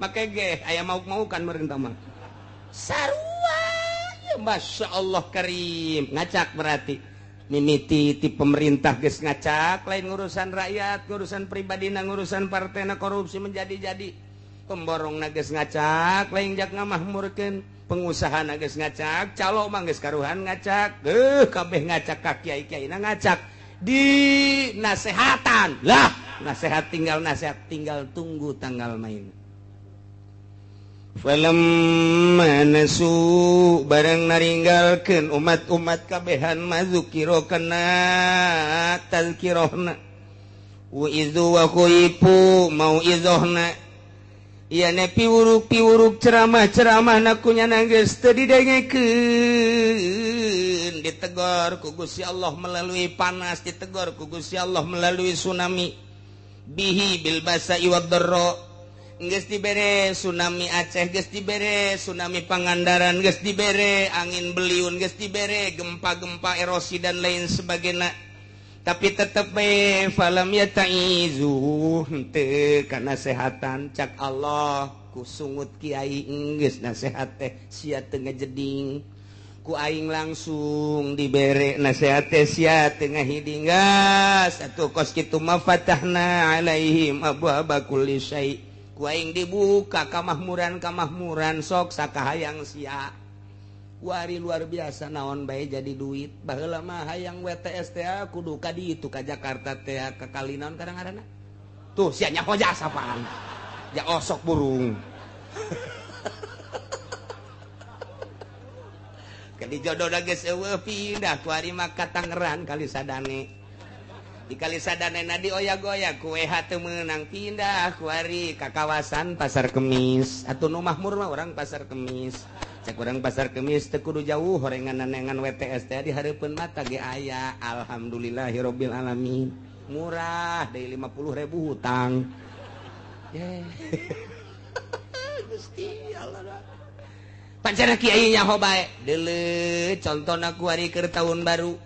Make ge aya mauk-maukan meureun tah mah. Sarua. Ya Masya Allah karim. Ngacak berarti. Mimiti ti pemerintah geus ngacak lain ngurusan rakyat, ngurusan pribadina, ngurusan partena korupsi menjadi-jadi. Pemborong geus ngacak lain jak ngamahmurkeun, pengusaha geus ngacak, calo mah geus karuhan ngacak, kabeh ngacak ka kiai-kiaina ngacak. Di nasehatan lah, nasehat tinggal tunggu tanggal main. Falamma nasu barang naringgalkeun umat-umat kabehan mazukiro kana tazkirahna wa izu wa khuifu mau'izohna ieu ne piwuruk-piwuruk ceramah-ceramah na kunyana geus teu didengekeun, ditegor ku Gusti Allah melalui panas, ditegor ku Gusti Allah melalui tsunami bihi bil basa'i wad dharra. Geus dibere tsunami Aceh, geus dibere tsunami Pangandaran, geus dibere angin beliun, geus dibere gempa-gempa erosi dan lain sebagainya. Tapi tetep bae falam yataizu henteu kana sehatan cak Allah ku sungut kiai geus nasehat teh sia teu ngajeding. Ku aing langsung dibere nasehat teh sia teu ngahiding gas atuh kos kitu mah fatahna alaihim abwaaba kulli syai. Ku aing dibuka kamahmuran-kamahmuran sok sakahayang sia. Wari luar biasa naon bae jadi duit. Baheula mah hayang WTS teh kudu ka ditu ka Jakarta teh ka kali naon kadang-kadang. Tuh sia nyaho jasa apaan. Ja osok burung. Kadi jodoh geus eueuh pindah ku ari mah ka Tangerang kali sadane. Di kali sadane na dioyak-oyak ku WH teu meunang pindah ku ari ka kawasan Pasar Kemis. Atuh nu mahmur mah urang Pasar Kemis. Cek urang Pasar Kemis teu kudu jauh horengan-nengan WTS teh di hareupeun mata ge aya. Alhamdulillahirabbil alamin. Murah deui 50.000 hutang. Ye. Gusti Allah. Pancana kiai nyaho bae. Deuleu contona ku ari keur tahun baru.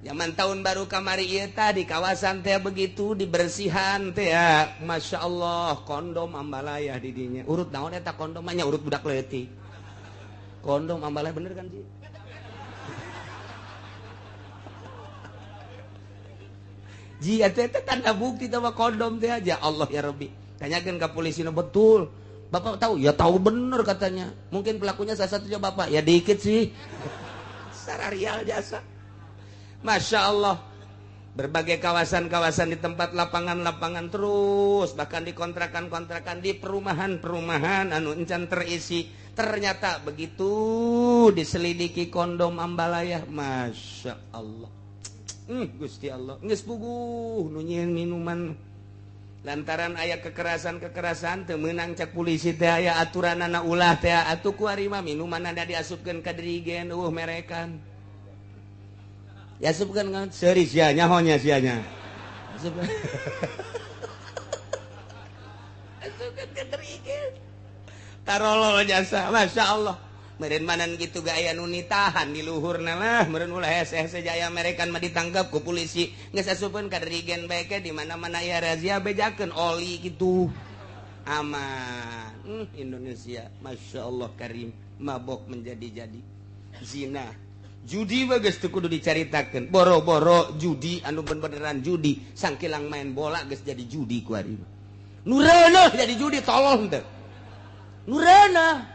Zaman tahun baru kamari ieu tah di kawasan teh begitu dibersihan teh ya. Masya Allah kondom ambalayah di dinya. Urut naon eta kondom nya urut budak leutik. Kondom ambalayah bener kan Ji? Ji eta teh tanda bukti tah kondom teh aja. Allah ya Rabbi. Tanyakeun ka polisi nu betul. Bapak tahu? Ya tahu bener katanya. Mungkin pelakunya salah satunya bapak. Ya dikit sih. Sararial jasa. Masya Allah. Berbagai kawasan-kawasan di tempat lapangan-lapangan terus, bahkan di kontrakan-kontrakan, di perumahan-perumahan anu encan terisi. Ternyata begitu diselidiki kondom ambalaya, Masya Allah. Gusti Allah, geus puguh nu nyieun minuman. Lantaran aya kekerasan-kekerasan teu meunang cak polisi teh aya aturanana ulah teh atuh ku ari mah minumanna diasupkeun ka dirigen eueuh merekan. Diasupkeun kan seuri sia nyaho nya sia nya. Asupkeun. Asupkeun ka dirigen. Tarolol jasa, Masya Allah. Meureun manan kitu ge aya nu nitahan di luhurna lah, meureun ulah hese-hese jaya merekan mah ditangkap ku polisi. Geus asupkeun ka dirigen bae ke di mana-mana aya razia bejakeun oli kitu. Aman. Indonesia, Masya Allah karim, mabok menjadi-jadi. Zina, judi mah geus teu kudu dicaritakeun. Boro-boro judi anu beneran judi, sangkilang main bola geus jadi judi ku ari mah. Nu reuneuh jadi judi tolong teu. Nu reuneuh.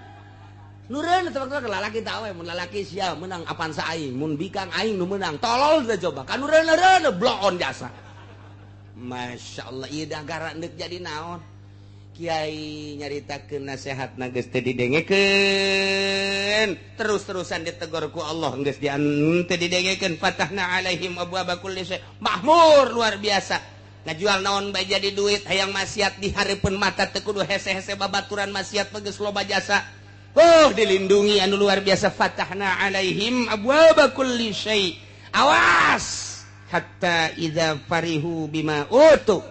Nu reuneuh tebak-tebak lalaki tah we, mun lalaki sia menang Avanza aing, mun bikang aing nu menang. Tolol teh coba. Kan nu reuneuh-reuneuh bloon jasa. Masya Allah, ieu negara deuk jadi naon? Kiai nyaritakeun nasehatna geus teu didengekeun, terus-terusan ditegur ku Allah geus teu didengekeun. Fatahna alaihim abwaaba kulli syai. Mahmur luar biasa. Ngajual naon bae jadi duit, hayang maksiat di hareupeun mata teu kudu hese-hese babaturan maksiat mah geus loba jasa. Oh, dilindungi anu luar biasa. Fatahna alaihim abwaaba kulli syai. Awas hatta idza farihu bima utu,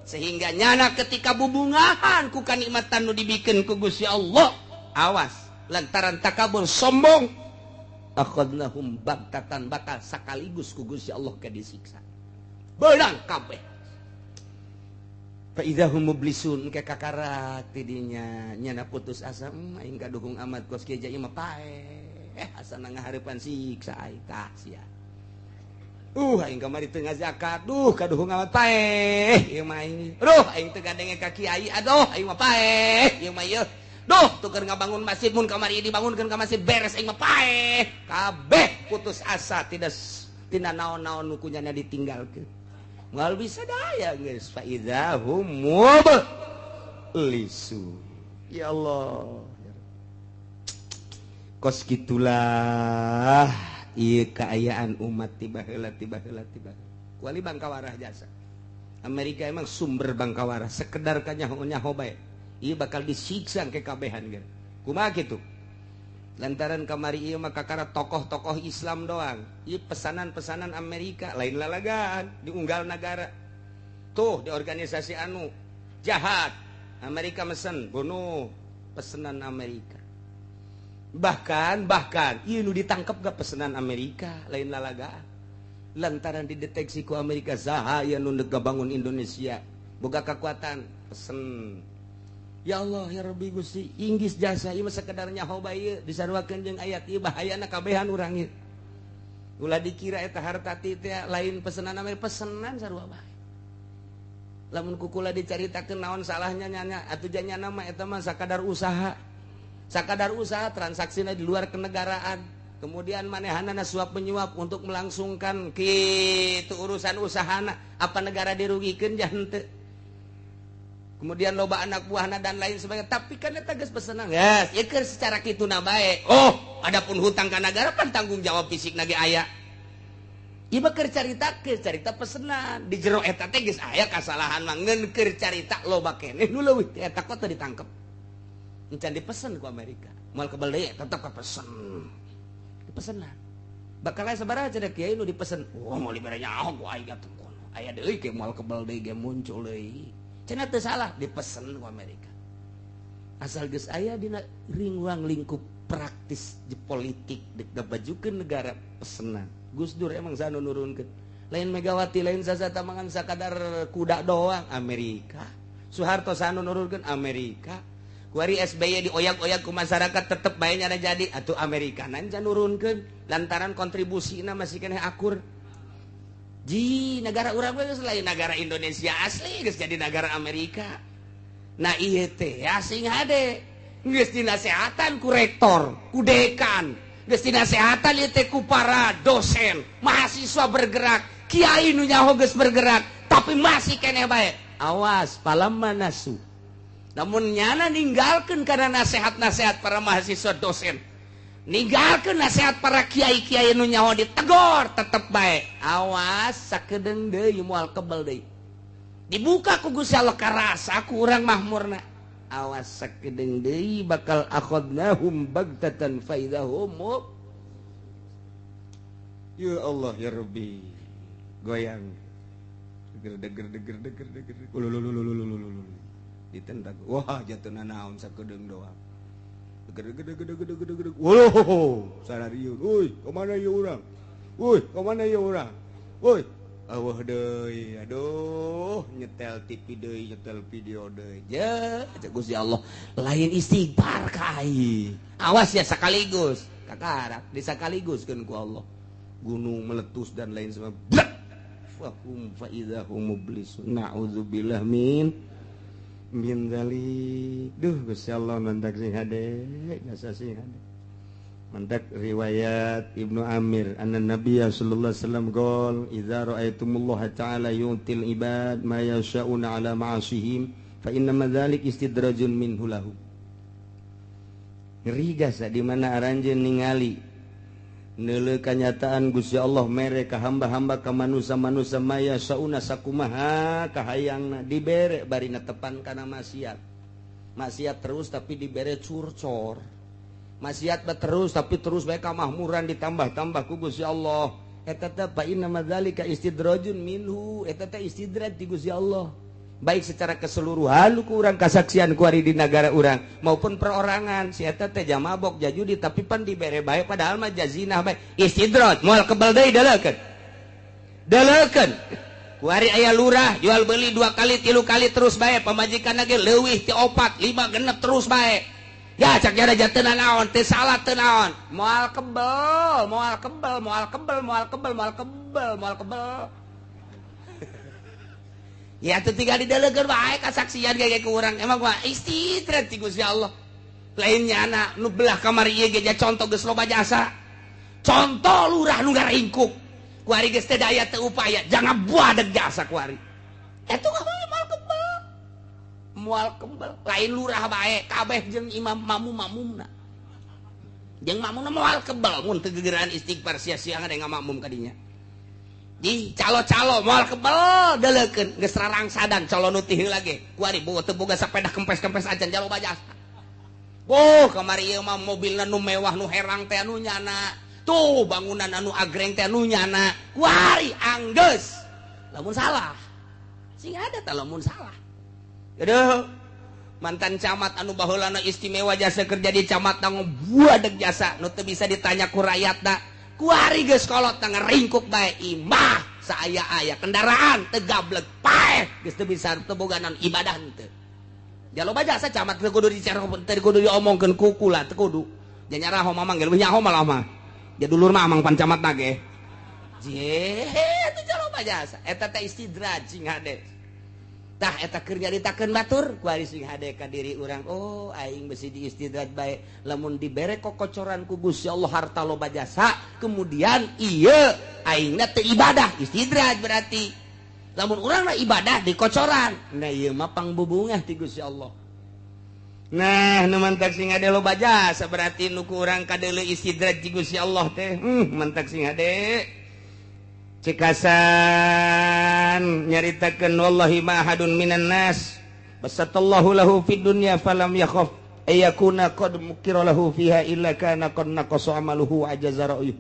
sehingga nyana ketika bubungahan ku kanikmatan nu dibikeun ku Gusti Allah, awas lantaran takabur sombong, akhadnahum bagtatan, bakal sakaligus ku Gusti Allah ke disiksa beunang kabeh. Fa idza hum mublisun, ke kakarak tidinya nyana putus asa, aing kaduhung amat kos kieu ieu mah paeh, asana ngahareupan siksa aing tah sia. Aing kamari teu ngazakat, duh kaduhung amat paeh ieu mah aing. Duh aing teu gadenge ka kiai, aduh aing mah paeh ieu mah ieu. Duh tuker ngabangun masjid mun kamari dibangunkeun ka masjid beres aing mah paeh. Kabeh putus asa tidak tina naon-naon nu kunyana ditinggalkeun. Moal bisa daya geus fa idza hum mublisun. Ya Allah. Kos kitulah ieu kaayaan umat tiba heula tiba heula tiba. Kuali bangkawarah jasa. Amerika emang sumber bangkawarah, sekedar kanyaho-nyaho bae. Ieu bakal disiksa ke kabehan geus. Kumaha kitu? Lantaran kamari ieu mah kakara tokoh-tokoh Islam doang. Ieu pesanan-pesanan Amerika lain lalagaan diunggal negara. Tuh di organisasi anu jahat Amerika mesen bunuh pesanan Amerika. Bahkan ieu nu ditangkep gak pesanan Amerika lain lalagaan. Lantaran dideteksi ku Amerika saha aya nu ngabangun Indonesia boga kekuatan pesen. Ya Allah ya Rabbi Gusti Inggris jasa ieu mah sakedar nyaho bae ieu disaruakeun jeung ayat ieu bahayana kabehan urang ieu. Ulah dikira eta harta teh lain pesenan Amerika, pesenan sarua bae. Lamun kukula dicaritakeun naon salahnya nyanya atuh janyana mah eta mah sakadar usaha. Sakadar usaha transaksina di luar kenegaraan. Kemudian manehanana suap menyuap untuk melangsungkan kitu urusan usahana, apa negara dirugikeun jah henteu. Kemudian loba anak buahna dan lain sebagainya, tapi kan eta geus pesenan. Yes, ieu keur secara kituna bae. Oh, adapun hutang ka nagara pan tanggung jawab fisik nage aya. Ieu mah keur carita pesenan. Di jero eta teh geus aya kasalahan mah ngeun keur carita loba keneh nu leuwih ti eta kok teu ditangkep. Encan dipesen ku Amerika. Moal kebel deui tetep kapesen. Dipesenan. Bakal aya sabaraha cenah kiai nu dipesen. Wah, moal dibere nyaho ku aing atuh kono. Aya deui ge moal kebel deui ge muncul deui. Cenah teu salah dipesen ku Amerika. Asal geus aya dina ringwang lingkup praktis di politik dek ngabajukeun negara pesenan. Gus Dur emang sanu nurunkeun. Lain Megawati lain sasa tamangan sakadar kuda doang Amerika. Soeharto sanu nurunkeun Amerika. Kuari SBY dioyak-oyak ku masyarakat tetep bae nyana jadi atuh Amerika nanca nurunkeun lantaran kontribusina masih keneh akur. Ji negara urang geus lain negara Indonesia asli geus jadi negara Amerika. Nah ieu teh ya sing hade geus dinasehatan ku rektor, ku dekan, geus dinasehatan ieu teh ku para dosen, mahasiswa bergerak, kiai nu nyaho geus bergerak, tapi masih keneh bae. Awas falamma nasu. Namun nyana ninggalkeun karena nasihat-nasihat para mahasiswa dosen. Ninggalkeun nasihat para kiai-kiai nu nyaho ditegor tetep bae. Awas sakedeung deui moal kebel deui. Dibuka ku Gusti Allah karasa ku urang mahmurna. Awas sakedeung deui bakal akhadnahum bagtatan faidahum. Ya Allah ya Rabbi. Goyang. Deger deger deger deger deger. Ulululululululul. Ditentak. Wah, jatuhna naon sakedeung doang. Deger deger deger deger deger deger. Wuluh, sarariun. Euy, ka mana ieu urang? Euy, ka mana ieu urang? Euy. Awah deui, aduh, nyetel TV deui, nyetel video deui. Je, cek Gusti Allah, lain istighfar ka aing. Awas ya sekaligus, kakarak disakaliguskeun ku Allah. Gunung meletus dan lain sebagainya. Fahum fa idza hum mublisun. Na'udzubillah min min dzalik. Duh Gusti Allah mantak sing hade, jasa sing hade. Mantak riwayat Ibnu Amir anna Nabiya sallallahu alaihi wasallam qol idza ra'aitumullaha ta'ala yu'til ibad ma yasha'una ala ma'asihim fa inna ma dzalik istidrajun minhu lahu. Ngeri gasa di mana aranjeun ningali neuleuh kanyataan Gusti Allah mere ka hamba-hamba ka manusa-manusa ma yasha'una sakumaha kahayangna dibere bari netepan kana maksiat. Maksiat terus tapi dibere curcor. Maksiat terus tapi terus bae kamahmuran ditambah-tambah ku Gusti Allah. Eta teh fa inna madzalika istidrajun minhu, eta teh istidraj ti Gusti Allah. Baik secara keseluruhan ku urang kasaksian ku ari di nagara urang maupun perorangan si eta teh jamabok jajudi tapi pan dibere bae padahal mah jazinah bae. Istidraj moal kebel deui deleukeun. Deleukeun. Ku ari aya lurah jual beli 2 kali 3 kali terus bae pamajikan ge leuwih ti 4 5 genep terus bae. Ya cak jara jatena naon teu salah teu naon moal kebel moal kebel moal kebel moal kebel moal kebel moal kebel. Ya teu tinggal didelegeun bae kasaksian ge ku urang emang mah istidraj ti Gusti Allah. Lain nyana nu belah kamar ieu ge contoh geus loba jasa. Contoh lurah nu ngaringkuk ku ari geus teu daya teu upaya jangan buadeg jasa ku ari. Eta moal kebel moal kebel lain lurah bae kabeh jeung imam mamum-mamumna jeung mamumna moal kebel mun teu gegeran istighfar sia-sia ada ngamakmum ka dinya di calo-calo moal kebel deleukeun geus rarangsadan calo nu tih heula ge ku ari teu boga sapeda kempes-kempes acan jalo bajasa. Oh kamari ieu mah mobilna nu mewah nu herang teh anu nyana tuh bangunan anu agreng teh anu nyana ku ari anggeus lamun salah sing ada tah lamun salah. Aduh, mantan camat anu baheulana istimewa jasa kerja di camat buadeg jasa nu teu bisa ditanya ku rakyatna ku ari geus kolot ngaringkuk bae imah saaya-aya kendaraan teu gablek paeh geus teu bisa teu boga naon ibadah henteu. Jaloba jasa camat teu kudu dicerok teu kudu diomongkeun ku kula teu kudu. Ja nyaraho mamang ge leuwih nyaho malah mah. Ja dulur mah amang pan camatna ge. Je teu jaloba jasa eta teh istidraj sing hade. Tah eta keur nyaritakeun batur ku ari sing hade ka diri urang oh aing besi diistidraj bae lamun dibere kokocoran ku Gusti Allah harta loba jasa kemudian ieu aingna teu ibadah istidraj berarti lamun urang na ibadah dikocoran nah ieu mah pangbubungah ti Gusti Allah. Nah nu mantak sing hade loba jasa berarti nu ku urang kadeuleu istidraj ti Gusti Allah teh mantak sing hade cekasan nyaritakeun wallahi ma ahadun minan nas basatallahu lahu fid dunya falam yakhaf ayakuna qad mukira lahu fiha illa kana qad naqasa amaluhu ajaza ra'yuh.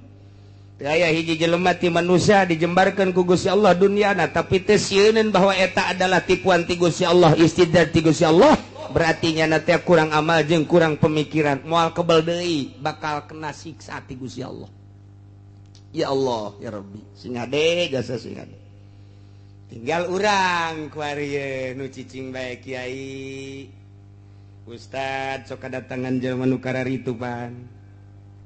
Teu aya hiji jelema ti manusia dijembarkeun ku Gusti Allah dunyana tapi teu sieuneun bahwa eta adalah tipuan ti Gusti Allah istidraj ti Gusti Allah berarti nyana teh kurang amal jeung kurang pemikiran moal kebel deui bakal kena siksa ti Gusti Allah. Ya Allah ya Rabbi sing hade jasa sing hade tinggal urang ku ari nu cicing bae kiai ustad sok kadatangan jelema nu kararitu pan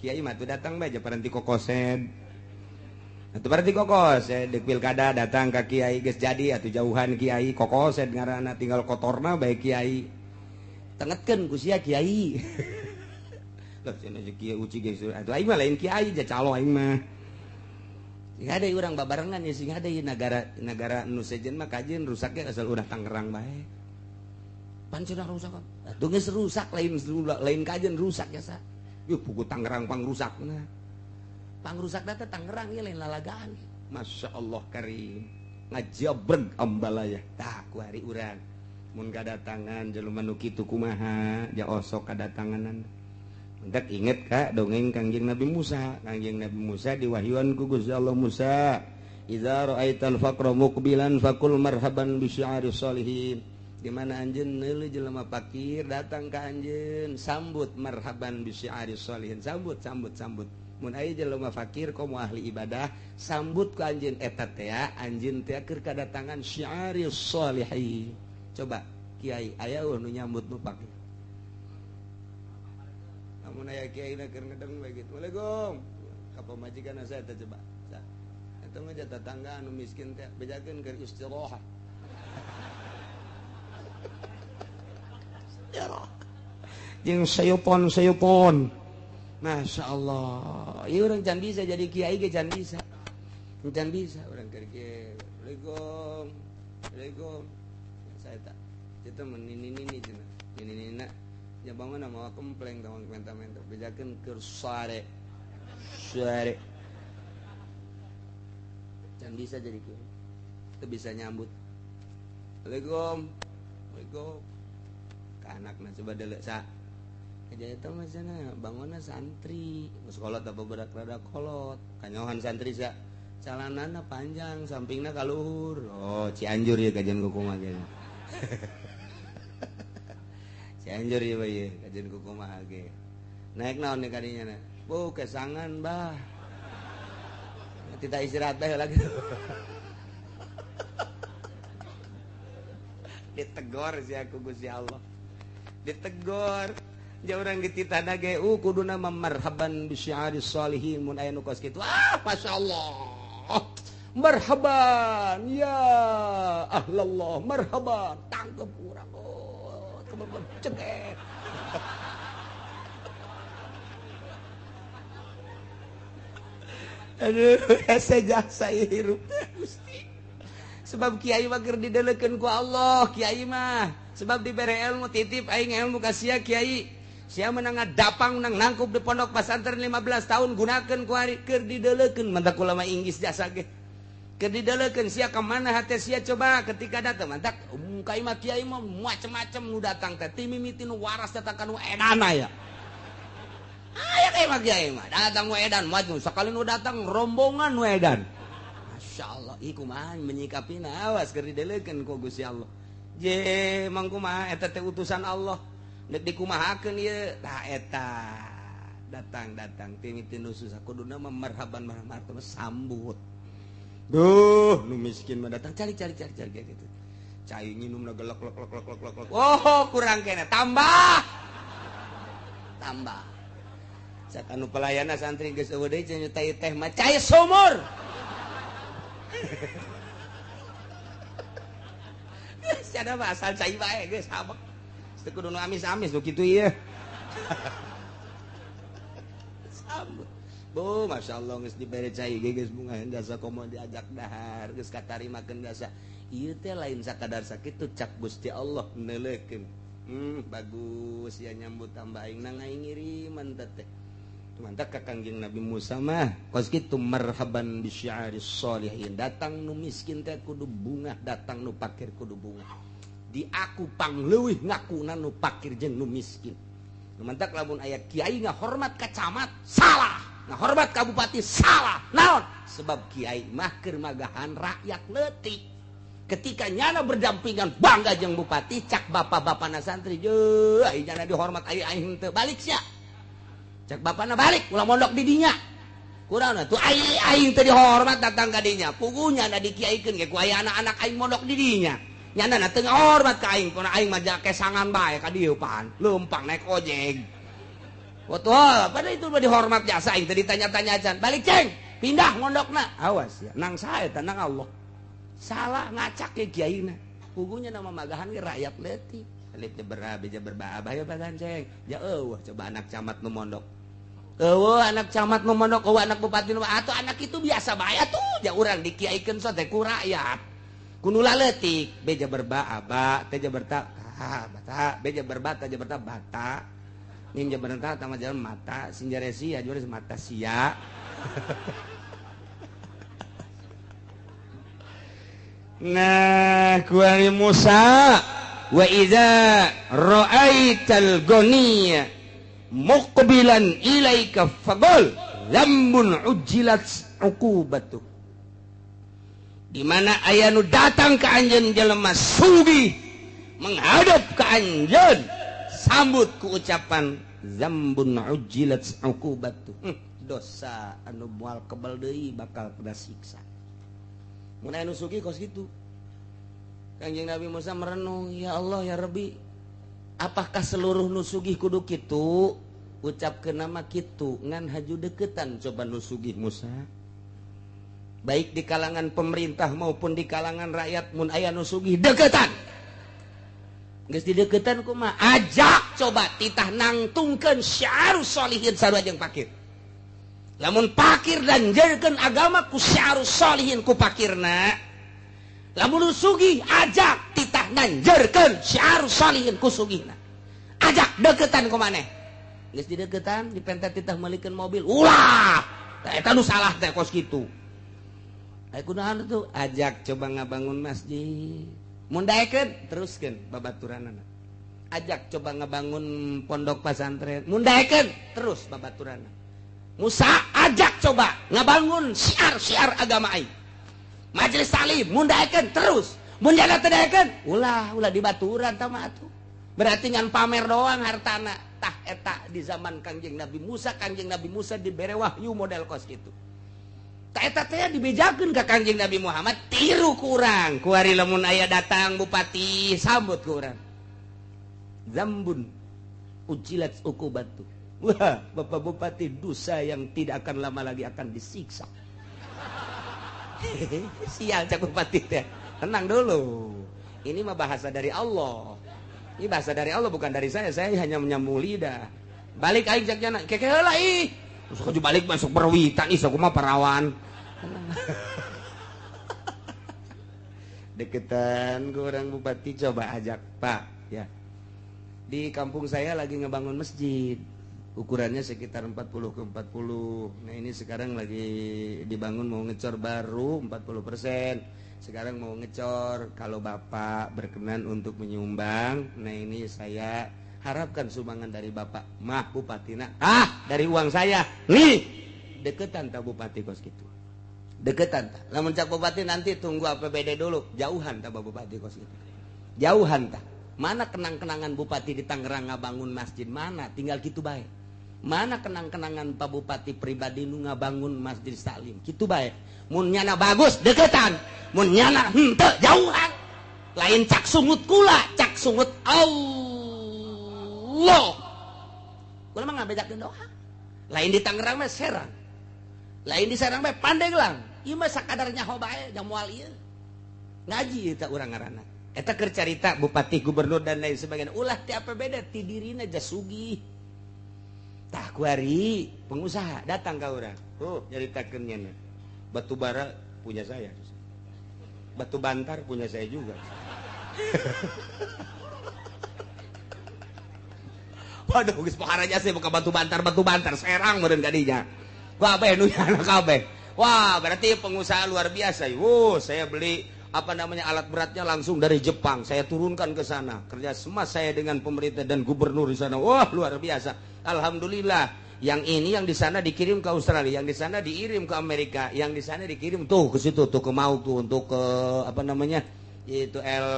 kiai mah teu datang bae japaranti kokosed atuh paranti kokosed deuk pilkada datang ka kiai geus jadi atuh jauhan kiai kokosed ngaranna tinggal kotorna bae kiai. Tengetkeun ku sia kiai. Lah cenah kiai uci ge atuh aing mah lain kiai ja calo aing mah. Sing hade urang babarengan ya sing hade negara negara nu sejen mah kajeun rusaknya asal udah Tangerang bae. Pan cenah rusak. Atuh geus rusak lain lain kajeun rusak ya sa. Yuh pugu Tangerang pangrusakna. Pangrusakna teh Tangerang ieu lain lalagaan. Masya Allah karim. Ngajabreg ambalaya. Tah ku hari urang. Mun kadatangan jelema nu kitu kumaha ja osok kadatanganan. Mentak inget ka dongeng Kangjeng Nabi Musa. Kangjeng Nabi Musa diwahyuan ku Gusti Allah, Musa, idza ra'aital faqra muqbilan faqul marhaban bi syi'ari sholihin. Di mana anjeun neuleuh jelema fakir datang ka anjeun, sambut marhaban bi syi'ari sholihin, sambut sambut sambut. Mun aya jelema fakir komo ahli ibadah, sambut ku anjeun eta teh anjeun teh keur kadatangan syi'ari sholihin. Coba kiai aya nu nyambut nu fakir? Lamun aya kiai na keur ngedeng bae kitu, "Waalaikum." Ka pamajikan saya teh coba. Eta mah tetangga anu miskin teh bejakeun keur istirahat. Istirahat. Jeung sayupon-sayupon. Masya Allah. Ieu urang can bisa jadi kiai ge can bisa. Can bisa urang keur kieu. Waalaikum. Waalaikum. Saya tak. Itu menini-nini cenah. Nini-nina nya bangun mawa kempleng tawang menta-menta bejakeun keur sare. Sare. Can bisa jadi kiai. Teu bisa nyambut. Waalaikum. Waalaikum. Ka anakna coba deuleu sa. Aja eta mah cenah bangunna santri. Geus kolot apa budak rada kolot. Kanyohan santri sa. Calanana panjang, sampingna ka luhur. Oh, Cianjur ya kajian kumaha ge. Cianjur ya bae kajian kumaha ge. Naik naon nih kadinya na? Bu, kesangan bah. Tidak istirahat bae lagi. Ditegor si aku Gusti Allah. Ditegor. Ja urang dititah ge kuduna marhaban bi syi'ari sholihin mun aya nu kos kitu. Ah, masyaallah. Marhaban ya ahlallah, marhaban. Tangkep urang. Oh, cekek. Aduh, hese jasa hirup teh Gusti. Sebab kiai mah keur didelekeun ku Allah, kiai mah. Sebab dibere ilmu titip aing ilmu ka sia kiai. Sia menang ngadapang menang nangkup di pondok pesantren 15 tahun gunakeun ku ari keur didelekeun mantak ulama Inggris jasa ge. Keur didelekeun sia ka mana hate sia coba ketika datang mantak kai mah kiai mah macem-macem nu datang teh ti mimiti nu waras datang ka nu edan aya. Aya kai mah kiai mah datang nu edan maju sakali nu datang rombongan nu edan. Masya Allah, ih kumaha menyikapina awas keur didelekeun ku Gusti Allah. Je mang kumaha eta teh utusan Allah. Nek dikumahakeun ieu tah eta datang-datang ti nu susah kuduna mah marhaban marhaban sambut. Duh, nu miskin mah datang cari cari cari cari gitu. Cai nginumna gelek lek lek lek lek lek. Oh, kurang kene tambah. Tambah. Cak anu pelayana santri geus eueuh deui cenah teh mah cai sumur. Geus cenah mah asal cai bae geus habek. Teu kudu nu amis-amis nu kitu ieu. Sambut. Bu, Masya Allah geus dibere cai ge geus bunga jasa komo diajak dahar geus katarimakeun jasa. Ieu teh lain sakadar sakitu cak Gusti Allah neuleukeun. Bagus ya nyambut tambah aing nang aing ngiriman teh. Mantap ka Kangjeng Nabi Musa mah kos kitu marhaban bi syi'ari sholihin. Datang nu miskin teh kudu bungah, datang nu fakir kudu bungah. Di aku pangleuwih ngakuna nu fakir jeung nu miskin. Nu mantak lamun aya kiai ngahormat ka camat salah, ngahormat ka bupati salah. Naon? Sebab kiai mah keur magahan rakyat leutik. Ketika nyana berdampingan bangga jeung bupati cak bapak-bapana santri jeuh ai nyana dihormat ai aing teu balik sia. Cak bapana balik ulah mondok di dinya. Kurang tuh ai aing teu dihormat datang ka dinya. Pugunya da dikiaikeun ge ku aya anak-anak aing mondok di dinya. Nyana na teu ngahormat ka aing, kuna aing mah kesangan bae ka dieu pan, leumpang naik ojek. Betul, pada itu mah dihormat jasa aing teu ditanya-tanya acan. Balik ceng, pindah mondokna. Awas ya, nang sae teh nang Allah. Salah ngacak ke kiaina. Pugunya nama magahan ge rakyat leutik. Alif jeber a B jeber ba abah ya baganceng. Ya eueuh coba anak camat nu mondok. Eueuh anak camat nu mondok, eueuh anak bupati nu atuh anak itu biasa bae atuh. Ja urang dikiaikeun so teh ku rakyat. Ku nu laletik B jeber ba aba, T jeber ta ta bata, B jeber ba ta jeber ta bata. Mim jeber ta tama jalan mata, sin jare sia juara mata sia. Nah, kuari Musa wa idza ra'aital ghaniya muqbilan ilaika faqul dzambun ujilat uqubatu. Di mana aya nu datang ka anjeun jelema sugih menghadap ka anjeun, sambut ku ucapan dzambun ujilat uqubatu. Dosa anu moal kebal deui bakal kena siksa. Mun aya nu sugih kos kitu. Kanjeng Nabi Musa merenung, ya Allah ya Rabbi, apakah seluruh nu sugih kudu kitu? Ucapkeun nama kitu ngan haju deketan coba nu sugih Musa. Baik di kalangan pemerintah maupun di kalangan rakyat mun aya nu sugih deketan. Geus dideketan kumaha? Ajak coba titah nangtungkeun syiarus sholihin sarua jeung pakir. Lamun pakir dan jerkeun agama ku syiarus sholihin ku pakirna. Lamun nu sugih ajak titah nanjerkeun syiarus sholihin ku sugihna. Ajak deketan ku maneh. Geus dideketan dipenta titah meulikeun mobil. Ulah. Tah eta nu salah teh kos kitu. Aya kunaon tuh? Ajak coba ngabangun masjid. Mun daekeun teruskeun babaturanana. Ajak coba ngabangun pondok pesantren. Mun daekeun terus babaturanana. Musa ajak coba ngabangun syiar-syiar agama aing. Majelis taklim mun daekeun terus, mun jana teu daekeun ulah ulah dibaturan tah mah atuh. Berarti ngan pamer doang hartana. Tah eta di zaman Kangjeng Nabi Musa, Kangjeng Nabi Musa dibere wahyu model kos kitu. Tah eta teh dibejakeun ka Kangjeng Nabi Muhammad tiru ku urang. Kuari lamun aya datang bupati sambut ku urang. Zambun ujilat uqubatu. Wah, Bapak Bupati dosa yang tidak akan lama lagi akan disiksa. Sial cak bupati teh. Tenang dulu. Ini mah bahasa dari Allah. Ini bahasa dari Allah bukan dari saya. Saya hanya menyambung lidah. Balik aing cak jana. Keke heula ih. Terus balik masuk perwitan ih sok mah parawan. Deketan ke orang bupati coba ajak, Pak, ya. Di kampung saya lagi ngebangun masjid. Ukurannya sekitar 40 ke 40. Nah ini sekarang lagi dibangun mau ngecor baru 40%. Sekarang mau ngecor. Kalau Bapak berkenan untuk menyumbang, nah ini saya harapkan sumbangan dari Bapak. Mah bupatina. Ah, dari uang saya. Nih, deketan tak bupati kos gitu. Deketan tak. Lamun cak bupati nanti tunggu APBD dulu. Jauhan tak bupati kos gitu. Jauhan tak. Mana kenang-kenangan bupati di Tangerang ngabangun masjid mana? Tinggal gitu bae. Mana kenang-kenangan Pak Bupati pribadi nu ngabangun Masjid Salim? Kitu bae. Mun nyana bagus deketan, mun nyana henteu jauhan. Lain cak sungut kula, cak sungut Allah. Kula mah ngabejakeun doa. Lain di Tangerang mah Serang. Lain di Serang mah Pandeglang. Ieu mah sakadar nyaho bae jang moal ieu. Ngaji eta urang ngaranna. Eta keur carita bupati, gubernur dan lain sebagainya. Ulah ti APBD ti dirina jasugih. Tah kuari pengusaha datang ka urang. Tuh nyaritakeun nya. Batu bara punya saya. Batu bantar punya saya juga. Waduh geus pohara jasa buka batu bantar Serang meureun ka dinya. Kabeh nu nyana kabeh. Wah, berarti pengusaha luar biasa. Wuh, saya beli apa namanya alat beratnya langsung dari Jepang, saya turunkan ke sana. Kerja sama saya dengan pemerintah dan gubernur di sana. Wah, luar biasa. Alhamdulillah. Yang ini yang di sana dikirim ke Australia, yang di sana dikirim ke Amerika, yang di sana dikirim tuh ke situ tuh ke Mauk tuh untuk ke apa namanya? Itu L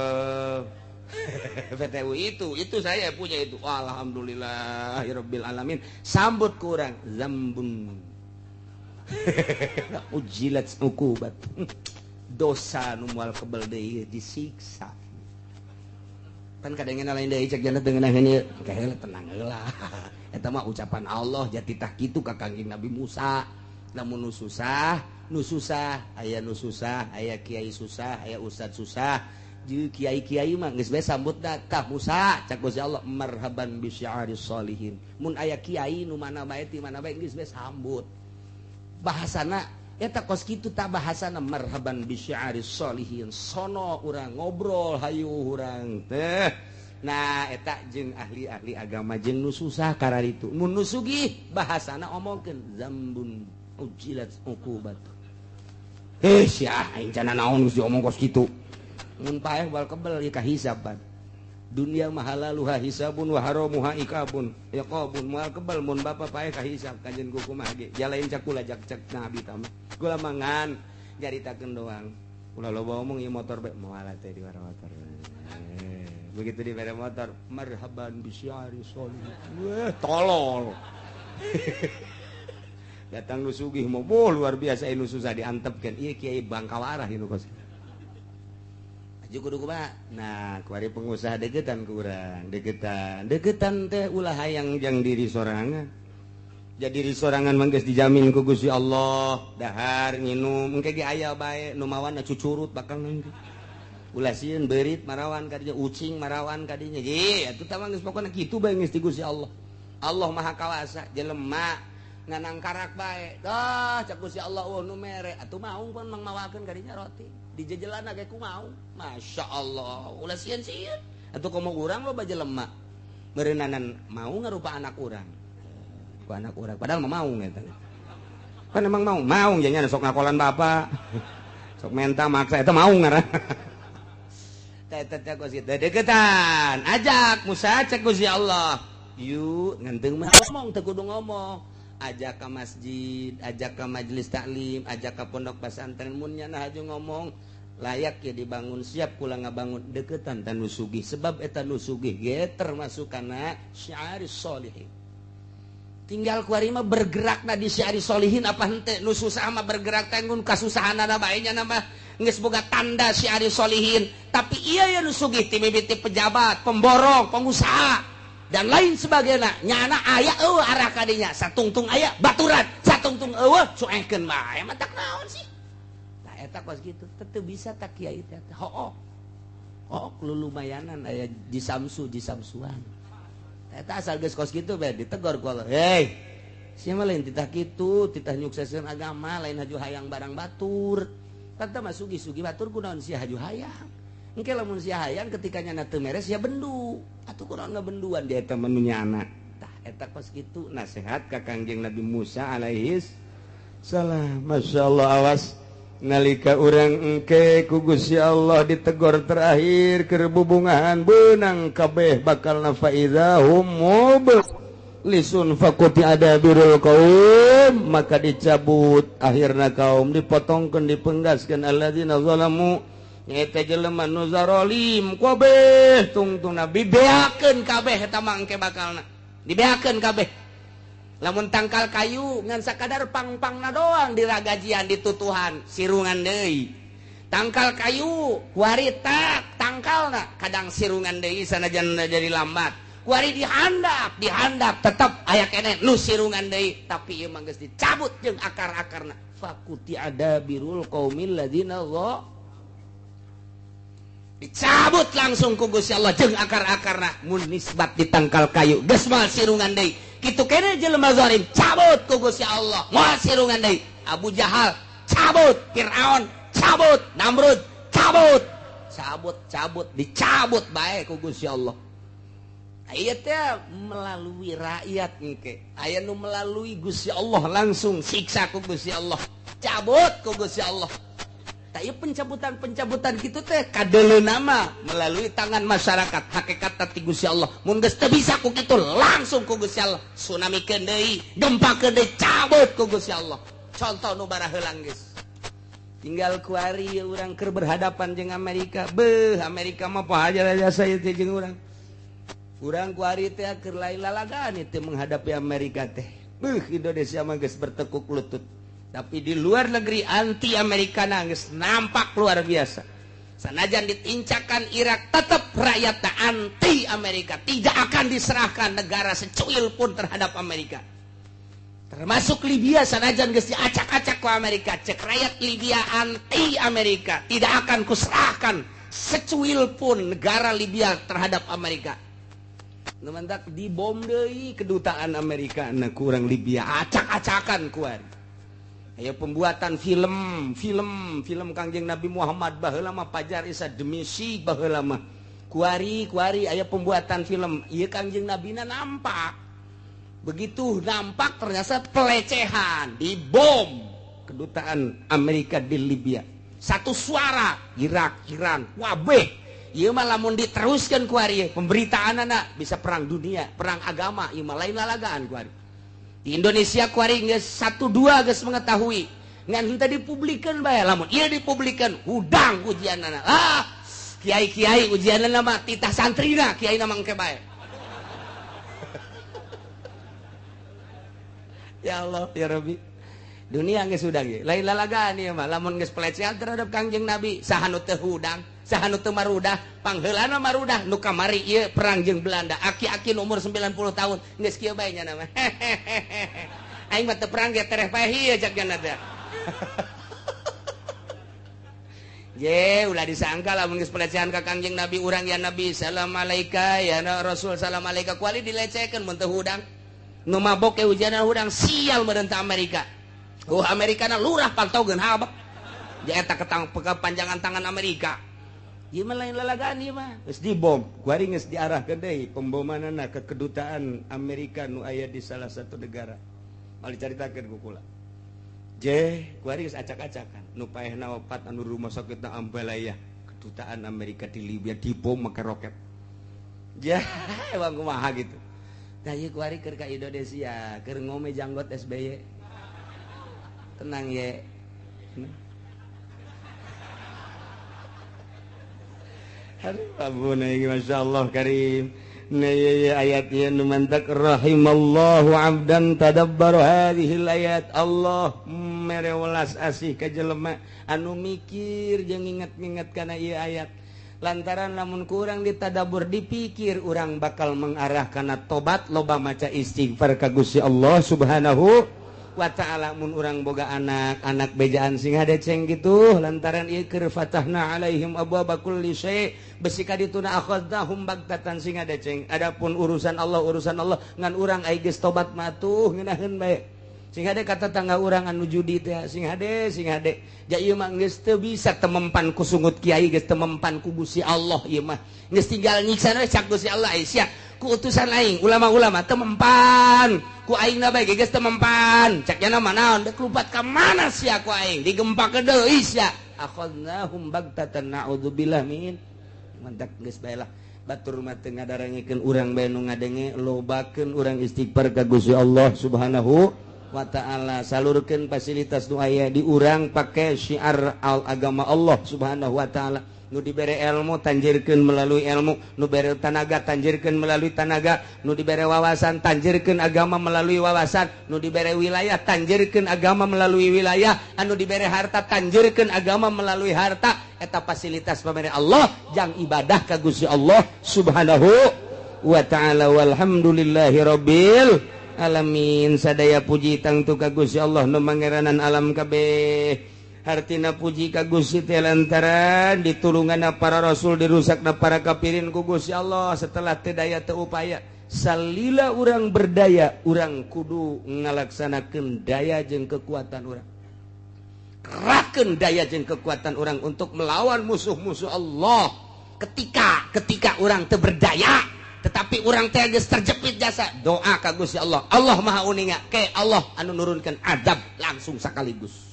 PTU itu saya punya itu. Alhamdulillah ya Rabbil alamin. Sambut kurang zambun. Ujilat uqubat. Dosa nu moal kebel deui disiksa. Pan kadangena lain deui cek jana teu ngeunaheun ieu. Kaheula tenang heula. Eta mah ucapan Allah jati tah kitu ka Kangjeng Nabi Musa. Lamun nu susah, aya nu susah, aya kiai susah, aya ustad susah, Jeung kiai-kiai mah geus bae sambut tah Musa cak Gusti Allah marhaban bi syi'aris sholihin. Mun aya kiai nu mana bae ti mana bae geus bae sambut. Bahasana eta kos kitu tah bahasana marhaban bi syi'aris sholihin. Sono urang ngobrol hayu urang teh. Nah eta jeung ahli-ahli agama jeung nu susah kararitu. Mun nu sugih bahasana omongkeun zambun ujilat uqubat. Eh sia aing cenah naon geus diomong kos kitu. Mun paeh bal kebel ieu kahisaban. Dunia mahalaluha hisabun wa haramuha ikabun. Iqabun moal kebel mun bapa paeh kahisab kajen ku kumaha ge. Jalain cakula jak cek nabi tama. Kula mangan nyaritakeun doang. Ulah loba omong ieu motor bae moal teh di motor. Begitu di bere motor marhaban bi syi'ari sholih. Weh tolol. Datang nu sugih mah luar biasa nu susah diantepkeun. Ieu kiai bangkawarah ieu nu kos. Kudu kumaha? Nah, kuari pengusaha deketan ku urang, deketan. Deketan teh ulah hayang jang diri sorangan. Jadi diri sorangan mah geus dijamin ku Gusti Allah, dahar nginum engke ge aya bae nu mawana cucurut bakal engke. Ulah sieun beurit marawan kadinya, ucing marawan kadinya. Ye, atuh tah mah geus pokona kitu bae geus di Gusti Allah. Allah Maha Kawasa, jelema nganangkarak bae. Dah cak Gusti Allah eueuh nu mere, atuh maung pun mangmawakeun kadinya roti. Dijejelana ge ku mau. Masya Allah, ulah sieun-sieun. Atuh komo urang loba jelema. Meureunnanan mau ngarupa anak urang. Ku anak urang padahal mah maung eta. Kan emang mau, maung jadinya sok ngakolan bapak. Sok menta maksa eta maung ngaran. Teh teh kos kitu deketan. Ajak Musa cek Gusti Allah. Yuk nganteung mah ngomong teu kudu ngomong. Ajak ke masjid, ajak ke majelis taklim, ajak ke pondok pesantren mun nya haju ngomong layak ya dibangun siap kula ngabangun deketan tan nu sugih sebab eta nu sugih ge termasuk kana syi'aris sholihin. Tinggal kuari mah bergerakna di syi'aris sholihin apa henteu nu susah mah bergerak teh ngun kasusahanana bae nya mah geus boga tanda syi'aris sholihin, tapi ieu ya nu sugih ti mimiti pejabat, pemborong, pengusaha dan lain sebagainya nyana aya eueuh arah kadinya satungtung aya baturan satungtung eueuh cuekeun bae mah tak naon sih tah eta kos kitu teu bisa tak kiai teh hooh hooh lulumayanan aya jisamsu jisamsuan eta asal geus kos kitu bae ditegor ku Allah hei sia mah lain titah kitu titah nyukseskeun agama lain haju hayang barang batur tah mah sugih-sugih batur kunaon sia haju hayang engke lamun sia hayang ketika nyana teu meres sia bendu atuh kunaon ngabenduan dia eta mah nu nyana tah eta kos kitu nasihat ka Kangjeng Nabi Musa alaihis salam. Masyaallah awas nalika urang engke ku Gusti Allah ditegor terakhir keur bubungahan beunang kabeh bakal nafaiza hum mublisun faquti adabirul qaum maka dicabut akhirna kaum dipotongkeun dipenggaskeun alladzina zalamu eta jelema nu zarolim kabeh tungtungna dibeakeun kabeh eta mah engke bakalna dibeakeun kabeh lamun tangkal kayu ngan sakadar pang-pangna doang diragajian ditutuhan sirungan deui tangkal kayu kuari tak tangkalna kadang sirungan deui sanajan jadi lambat kuari dihandap dihandap tetep aya keneh nu sirungan deui tapi ieu mah geus dicabut jeung akar-akarna fakuti adabirul qaumil ladzina dicabut langsung ku Gusti Allah jeung akar-akarna mun nisbat di tangkal kayu geus moal sirungan deui kitu keneh jelema zalim cabut ku Gusti Allah moal sirungan deui Abu Jahal cabut Fir'aun cabut Namrud cabut cabut cabut dicabut bae ku Gusti Allah. Aya teh melalui rakyat engke aya nu melalui Gusti Allah langsung siksa ku Gusti Allah cabut ku Gusti Allah. Ieu pencabutan-pencabutan gitu teh kadeleuna nama melalui tangan masyarakat hakikat ti Gusti Allah mun geus teu bisa ku kitu langsung ku Gusti Allah tsunami keun deui gempa keun deui cabut ku Gusti Allah. Contoh nu baraheulang geus tinggal kuari urang keur berhadapan jeung Amerika beuh Amerika mah poho jasa ieu teh jeung urang urang kuari teh keur lain lalagaan teh menghadapi Amerika teh beuh Indonesia mah geus bertekuk lutut. Tapi di luar negeri anti Amerika nangis nampak luar biasa. Sanajan ditincakan Irak tetap rakyat anti Amerika, tidak akan diserahkan negara secuil pun terhadap Amerika. Termasuk Libya sanajan geus diacak-acak ku Amerika, cek rakyat Libya anti Amerika, tidak akan kuserahkan secuil pun negara Libya terhadap Amerika. Nu mantak dibom deui kedutaan Amerika na kurang Libya acak-acakan kuari. Aya pembuatan film, film, film Kangjeng Nabi Muhammad baheula mah pajar isa demi si baheula mah. Kuari, kuari aya pembuatan film, ieu Kangjeng Nabina nampak. Begitu nampak ternyata pelecehan, dibom kedutaan Amerika di Libya. Satu suara Irak, Iran, wabeh. Ieu mah lamun diteruskan kuari pemberitaan anak bisa perang dunia, perang agama, ieu mah lain lalagaan kuari. Di Indonesia kuari geus 1-2 geus mengetahui. Ngan henteu dipublikeun bae, lamun ieu dipublikeun hudang ujianana. Ah, kiai-kiai ujianana mah titah santrina, kiai na mangke bae. Ya Allah, ya Rabbi. Dunia geus hudang ieu. Lain lalagaan ieu mah lamun geus pelecehan terhadap Kangjeng Nabi, saha nu teu hudang, saha nu teu marudah, pangheulana marudah nu kamari ieu perang jeung Belanda. Aki-aki nu umur 90 tahun geus kieu bae nya mah. Aing mah teu perang ge tereh paeh ieu cak nya teh. Ye, ulah disangka lamun geus pelecehan ka Kangjeng Nabi urang ya Nabi salam alaika ya Rasul salam alaika kuali dilecehkeun mun teu hudang. Nu mabok ge hujanan hudang sial meureun ta Amerika. Oh Amerika na lurah pantogeun habek. Ja eta ketang kepanjangan tangan Amerika. Ieu mah lain lalagaan ieu mah. Geus dibom, kuari geus diarahkeun deui pembomanana ke kedutaan Amerika nu aya di salah satu negara. Mal dicaritakeun ku kula. Je, kuari geus acak-acakan. Nu paehna opat anu rumah sakitna Ambalaya, kedutaan Amerika di Libya dibom make roket. Ja, emang kumaha gitu. Tah ieu kuari keur ka Indonesia, keur ngome janggot SBY. Tenang ye. Aduh, abuna ieu masyaallah karim. Nah ye ayat ieu nu mantak rahimallahu abdan tadabbara hadhil ayat. Allah mere welas asih ka jelema anu mikir jeung nginget-nginget kana ieu ayat. Lantaran lamun kurang ditadabur dipikir urang bakal mengarah kana tobat loba maca istighfar ka Gusti Allah Subhanahu wa ta'ala. Mun urang boga anak, anak bejaan sing hadeceng gitu lantaran ieu keur fatahna alaihim abwaaba kulli syai' besi ka dituna akhadnahum bagtatan sing hadeceng. Adapun urusan Allah urusan Allah ngan urang ai geus tobat mah tuh ngeunaheun bae. Sing hade kata tangga urang anu judi teh sing hade sing hade. Ja ieu mah geus teu bisa temempan ku sungut kiai geus temempan ku Gusti Allah ieu mah. Geus tinggal nyiksa we cak Gusti Allah ai sia ku utusan aing ulama-ulama temempan ku aing na bae geus temempan cak nya mah naon deuk lupat ka mana sia ku aing digempakeun deui sia akhadnahum bagtatan naudzubillah min mantak geus bae lah batur mah teu ngadarangekeun urang bae nu ngadenge lobakeun urang istighfar ka Gusti Allah Subhanahu wa ta'ala. Salurkeun fasilitas nu aya di urang pake syiar al agama Allah Subhanahu wa ta'ala. Nu dibere ilmu tanjirkeun melalui ilmu, nu bere tanaga tanjirkeun melalui tanaga, nu dibere wawasan tanjirkeun agama melalui wawasan, nu dibere wilayah tanjirkeun agama melalui wilayah, anu dibere harta tanjirkeun agama melalui harta. Eta fasilitas pamere Allah jang ibadah ka Gusti Allah Subhanahu wa ta'ala. Walhamdulillahi rabbil alamin. Sadaya puji tangtu ka Gusti Allah nu mangeranan alam kabeh. Hartina puji ka Gusti teh lantaran ditulunganna para rasul dirusakna para kafirin ku Gusti Allah setelah teu daya teu upaya. Salila urang berdaya urang kudu ngalaksanakeun daya jeung kekuatan urang. Kerahkeun daya jeung kekuatan urang untuk melawan musuh-musuh Allah. Ketika urang teu berdaya tetapi urang teh geus terjepit jasa doa ka Gusti Allah. Allah Maha Uninga ke Allah anu nurunkeun azab langsung sekaligus.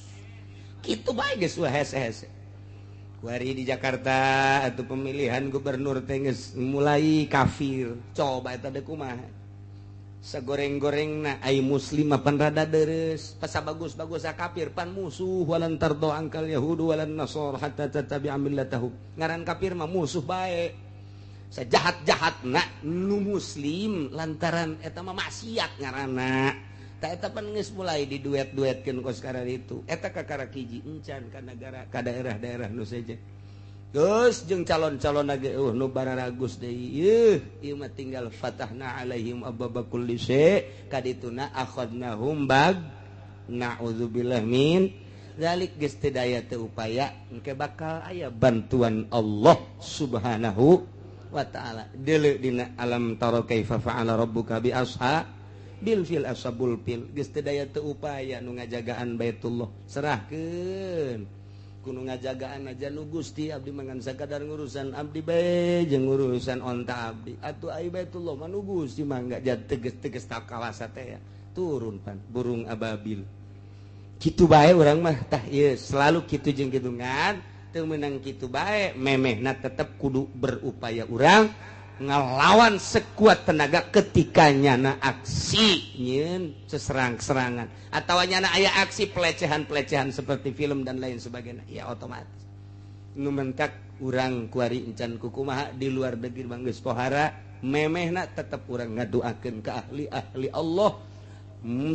Itu bae geus hese-hese. Kuari di Jakarta atau pemilihan gubernur teh geus mulai kafir. Coba eta deuk kumaha. Sagoreng-gorengna ai muslim mah pan rada deres, pasa bagus-bagus kafir pan musuh walan tardo angkal yahudu walan nasor hatta tattabi'a millatahum. Ngaran kafir mah musuh bae. Sajahat-jahatna nu muslim lantaran eta mah maksiat ngaranna. Ta eta pan geus mulai diduet-duetkeun kos karena itu. Eta kakara hiji encan ka nagara ka daerah-daerah nu sejen. Geus jeung calon-calon ge nu bararagus deui. Ieu ieu mah tinggal fatahna alaihim ababa kulli syai' kadituna akhadnahum bag na'udzubillah min dzalik geus teu daya teu upaya engke bakal aya bantuan Allah Subhanahu wa ta'ala. Deuleu dina alam tara kaifa fa'ala rabbuka bi ashabil fil ashabul fil geus teu daya teu upaya nu ngajagaan Baitullah serahkeun kudu ngajagaan aja nu Gusti abdi mangan sakadar ngurusan abdi bae jeung ngurusan onta abdi atuh ai Baitullah mah nu Gusti mangga teges-teges kawasa teh ya turun pan burung ababil kitu bae urang mah tah ieu selalu kitu jeung kitu ngan teu meunang kitu bae memehna tetep kudu berupaya urang ngelawan sekuat tenaga ketika nyana aksi nyeun seserang-serangan atau nyana aya aksi pelecehan-pelecehan seperti film dan lain sebagainya ya otomatis nu mentak urang kuari encan kukumaha di luar negeri mah geus pohara memehna tetep urang ngadoakeun ka ahli-ahli Allah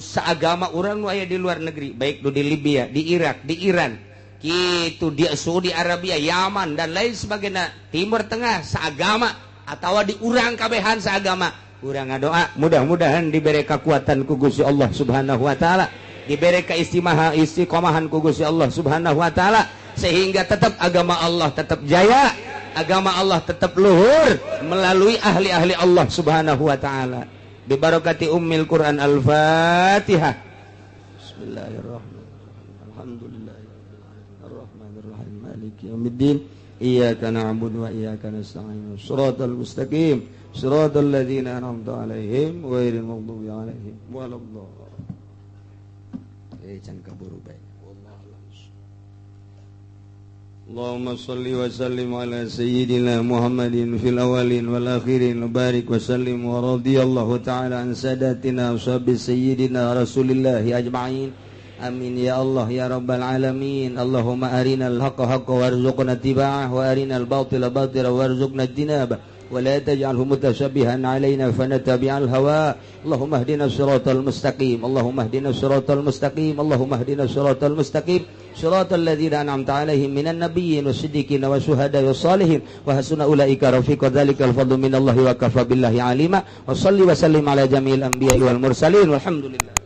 saagama urang nu aya di luar negeri baik nu di Libya, di Irak, di Iran kitu di Saudi Arabia, Yaman dan lain sebagainya, Timur Tengah saagama atau di urang kabehan seagama urang ngadoa mudah-mudahan diberi kekuatan ku Gusti Allah Subhanahu wa taala, diberi keistimewa istiqomahan ku Gusti Allah Subhanahu wa taala sehingga tetap agama Allah tetap jaya, agama Allah tetap luhur melalui ahli-ahli Allah Subhanahu wa taala. Bi barakati ummil Quran Al-Fatihah. Bismillahirrahmanirrahim. Alhamdulillahirabbil alamin arrahmanirrahim maliki yaumiddin. Iyyaka na'budu wa iyyaka nasta'in. Shiratal mustaqim, shiratal ladzina an'amta 'alaihim ghairil maghdubi 'alaihim waladdallin. Can kaburu bae. Wallahu a'lam. Allahumma shalli wa sallim ala sayyidina Muhammadin fil awwalin wal akhirin wa barik wa sallim wa radhiyallahu ta'ala an sadatina ashabi sayyidina Rasulillah ajma'in. Amin ya Allah ya Rabbal alamin. Allahumma arinal haqqa haqqa warzuqna ittiba'ah wa arinal batila batila warzuqna ijtinabah wa la taj'alhu mutasyabihan alaina fanatabi'al hawa. Allahumma ihdina siratal mustaqim. Allahumma ihdina siratal mustaqim. Allahumma ihdina siratal mustaqim. Siratal ladzina an'amta 'alaihim minan nabiyyin wasiddiqin wasyuhada'i wassalihin wa hasuna ulaika rafiqa. Dzalikal fadlu minallahi wa kafa billahi alima. Wa salli wa sallim ala jami'il anbiya'i wal mursalin walhamdulillah.